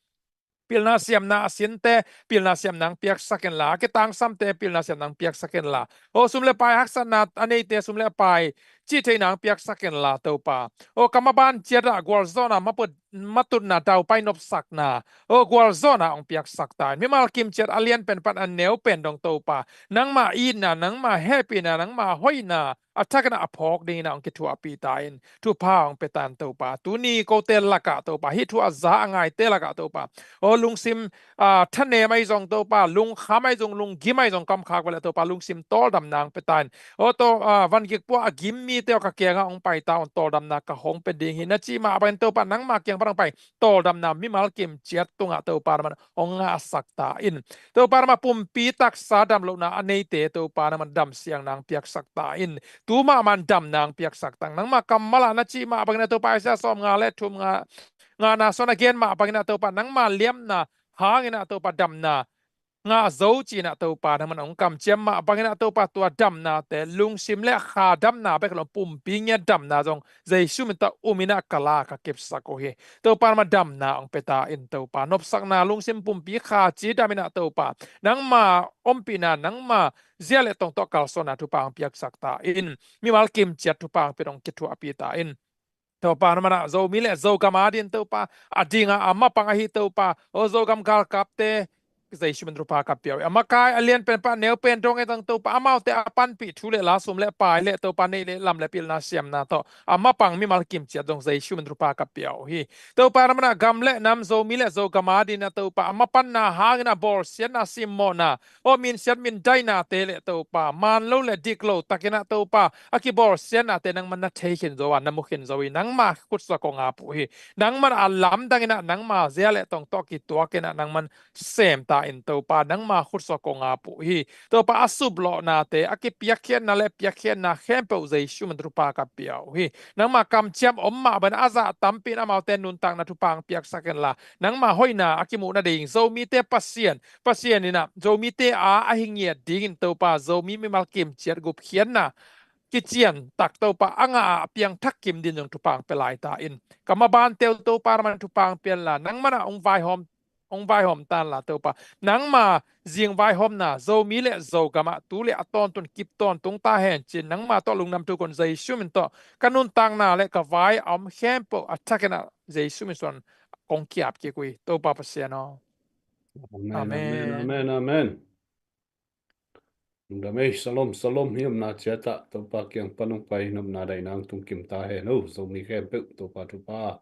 Pilna siamna a sinte pilna siamna ang piaksak inla, a kitangsamte pilna siamna ang piaksak inla, aw sum le pai haksatna a neite sum le pai cih theihna ang piaksak inla Topa. Aw ka maban ciatah gualzawhna, maput, matutna, daupai nopsakna, aw gualzawhna ang piaksak ta in. Mimal kim ciat a lian pen pan a neu pen dong Topa, nangmah itna, nangmah hehpihna, nangmah hoihna a thakinah a phawk dinginah ong kithuahpih ta in. Thupha ong pia ta in Topa. Tuni kote lakah Topa, hih thu a za a ngaite lakah Topa, aw lungsim, a, thanem ahi zong Topa, lungkham ahi zong, lunggim ahi zong ka om khak leh Topa, lungsim tawldamna ong pia ta in. Aw to, a, van gik pua a gim mite aw ka kiangah ong pai ta un, tawldamna ka hong pia ding hi na cih mah bangin Topa, nangmah kiang pan ong pai tawldamna mimal kim ciat tungah Topa, na manah ong ngahsak ta in. Topa, na manah pumpi taksa damlohna a neite Topa, na manah damsiangna ang piaksak ta in. Tu mahmah in damna ang piaksak ta in. Nangmah kammalah na cih mah bangin ah Topa, Isaiah sawmnga le thum nga, ngana sung a gen mah bangin ah Topa, nangmah liamna hanginah Topa damna ngah zo ci-inah Topa, na manah ong kamciam mah bangin ah Topa, tua damnate lungsim le kha damna bek lo, pumpi ngiat damna zong Jesu min tawh um inah ka la ka kepsak uh hi. Topa, na manah damna ong pia ta in Topa, nopsakna lungsim pumpi kha ci daminah Topa, nangma ompihna, nangma zia le tong tawh kalsuanna thupha ong piaksak ta in. Mimal kim ciat thupha ong pia dong kithuahpih ta in. Topa, na manah Zomi le Zogam adingin Topa, a dinga a mapang ahi Topa, aw Zogam galkapte Jesu min thupha ka pia uh hi. A makai a lian pen pan neu pen dong e tang Topa, amaute a panpih thu le la, sum le pai le Topa, neih le lam le pilna siamna tawh a mapang mimal kimciat zong Jesu min thupha ka pia uh hi. Topa, na mana gam le nam, Zomi le Zogam a dingin ah Topa, a mapanna hangin ah bawlsiatna, simmawhna, aw, minsiat mindainate le Topa, man lo le dik lo takin ah Topa, a kibawlsiatnate nangman na thei khin zo a, na mu khin zo hi. Nangma khutsuah kong ap uh hi. Nangman a lamdangin ah nangma zia le tong tawh kituakin ah nangman sem ta in Topa, nangma khutsuah kong ap uh hi. Topa, a suplawhnate, a kipiakkhiatna le piakkhiatna khempeuh Jesu min thupha ka pia uh hi. Nangma kamciam om mah bangin a zah tampi in amaute nuntakna thupha hong piaksak inla, nangma hoihna a kimuh nading Zomite Pasian, Pasian in ah Zomite a a hi ngiat dingin Topa, Zomi mimal kimciat gupkhiatna kician tak Topa, a ngah a piangthak kim dingin zong thupha hong pia lai ta in. Ka mabante uh Topa, nangman thupha hong pia inla, nangman ah hong vaihawm, hong vaihawm ta inla Topa, nangma zing vaihawmna Zomi le Zogam ah tu le a tawntung kip tawntung ta hen ci-in nangma tawh lungdam thukhual Jesu min tawh ka nuntakna le ka vai a om khempeuh a thakin ah Jesu min suang kong ki-ap kik uh hi, Topa Pasian aw. Amen, amen, amen, amen, amen. Lungdam ei, Shalom, Shalom, hih omna ciat ah Topa kiang pan hong pai nopna daihna hong tungkim ta hen aw, Zomi khempeuh Topa thupha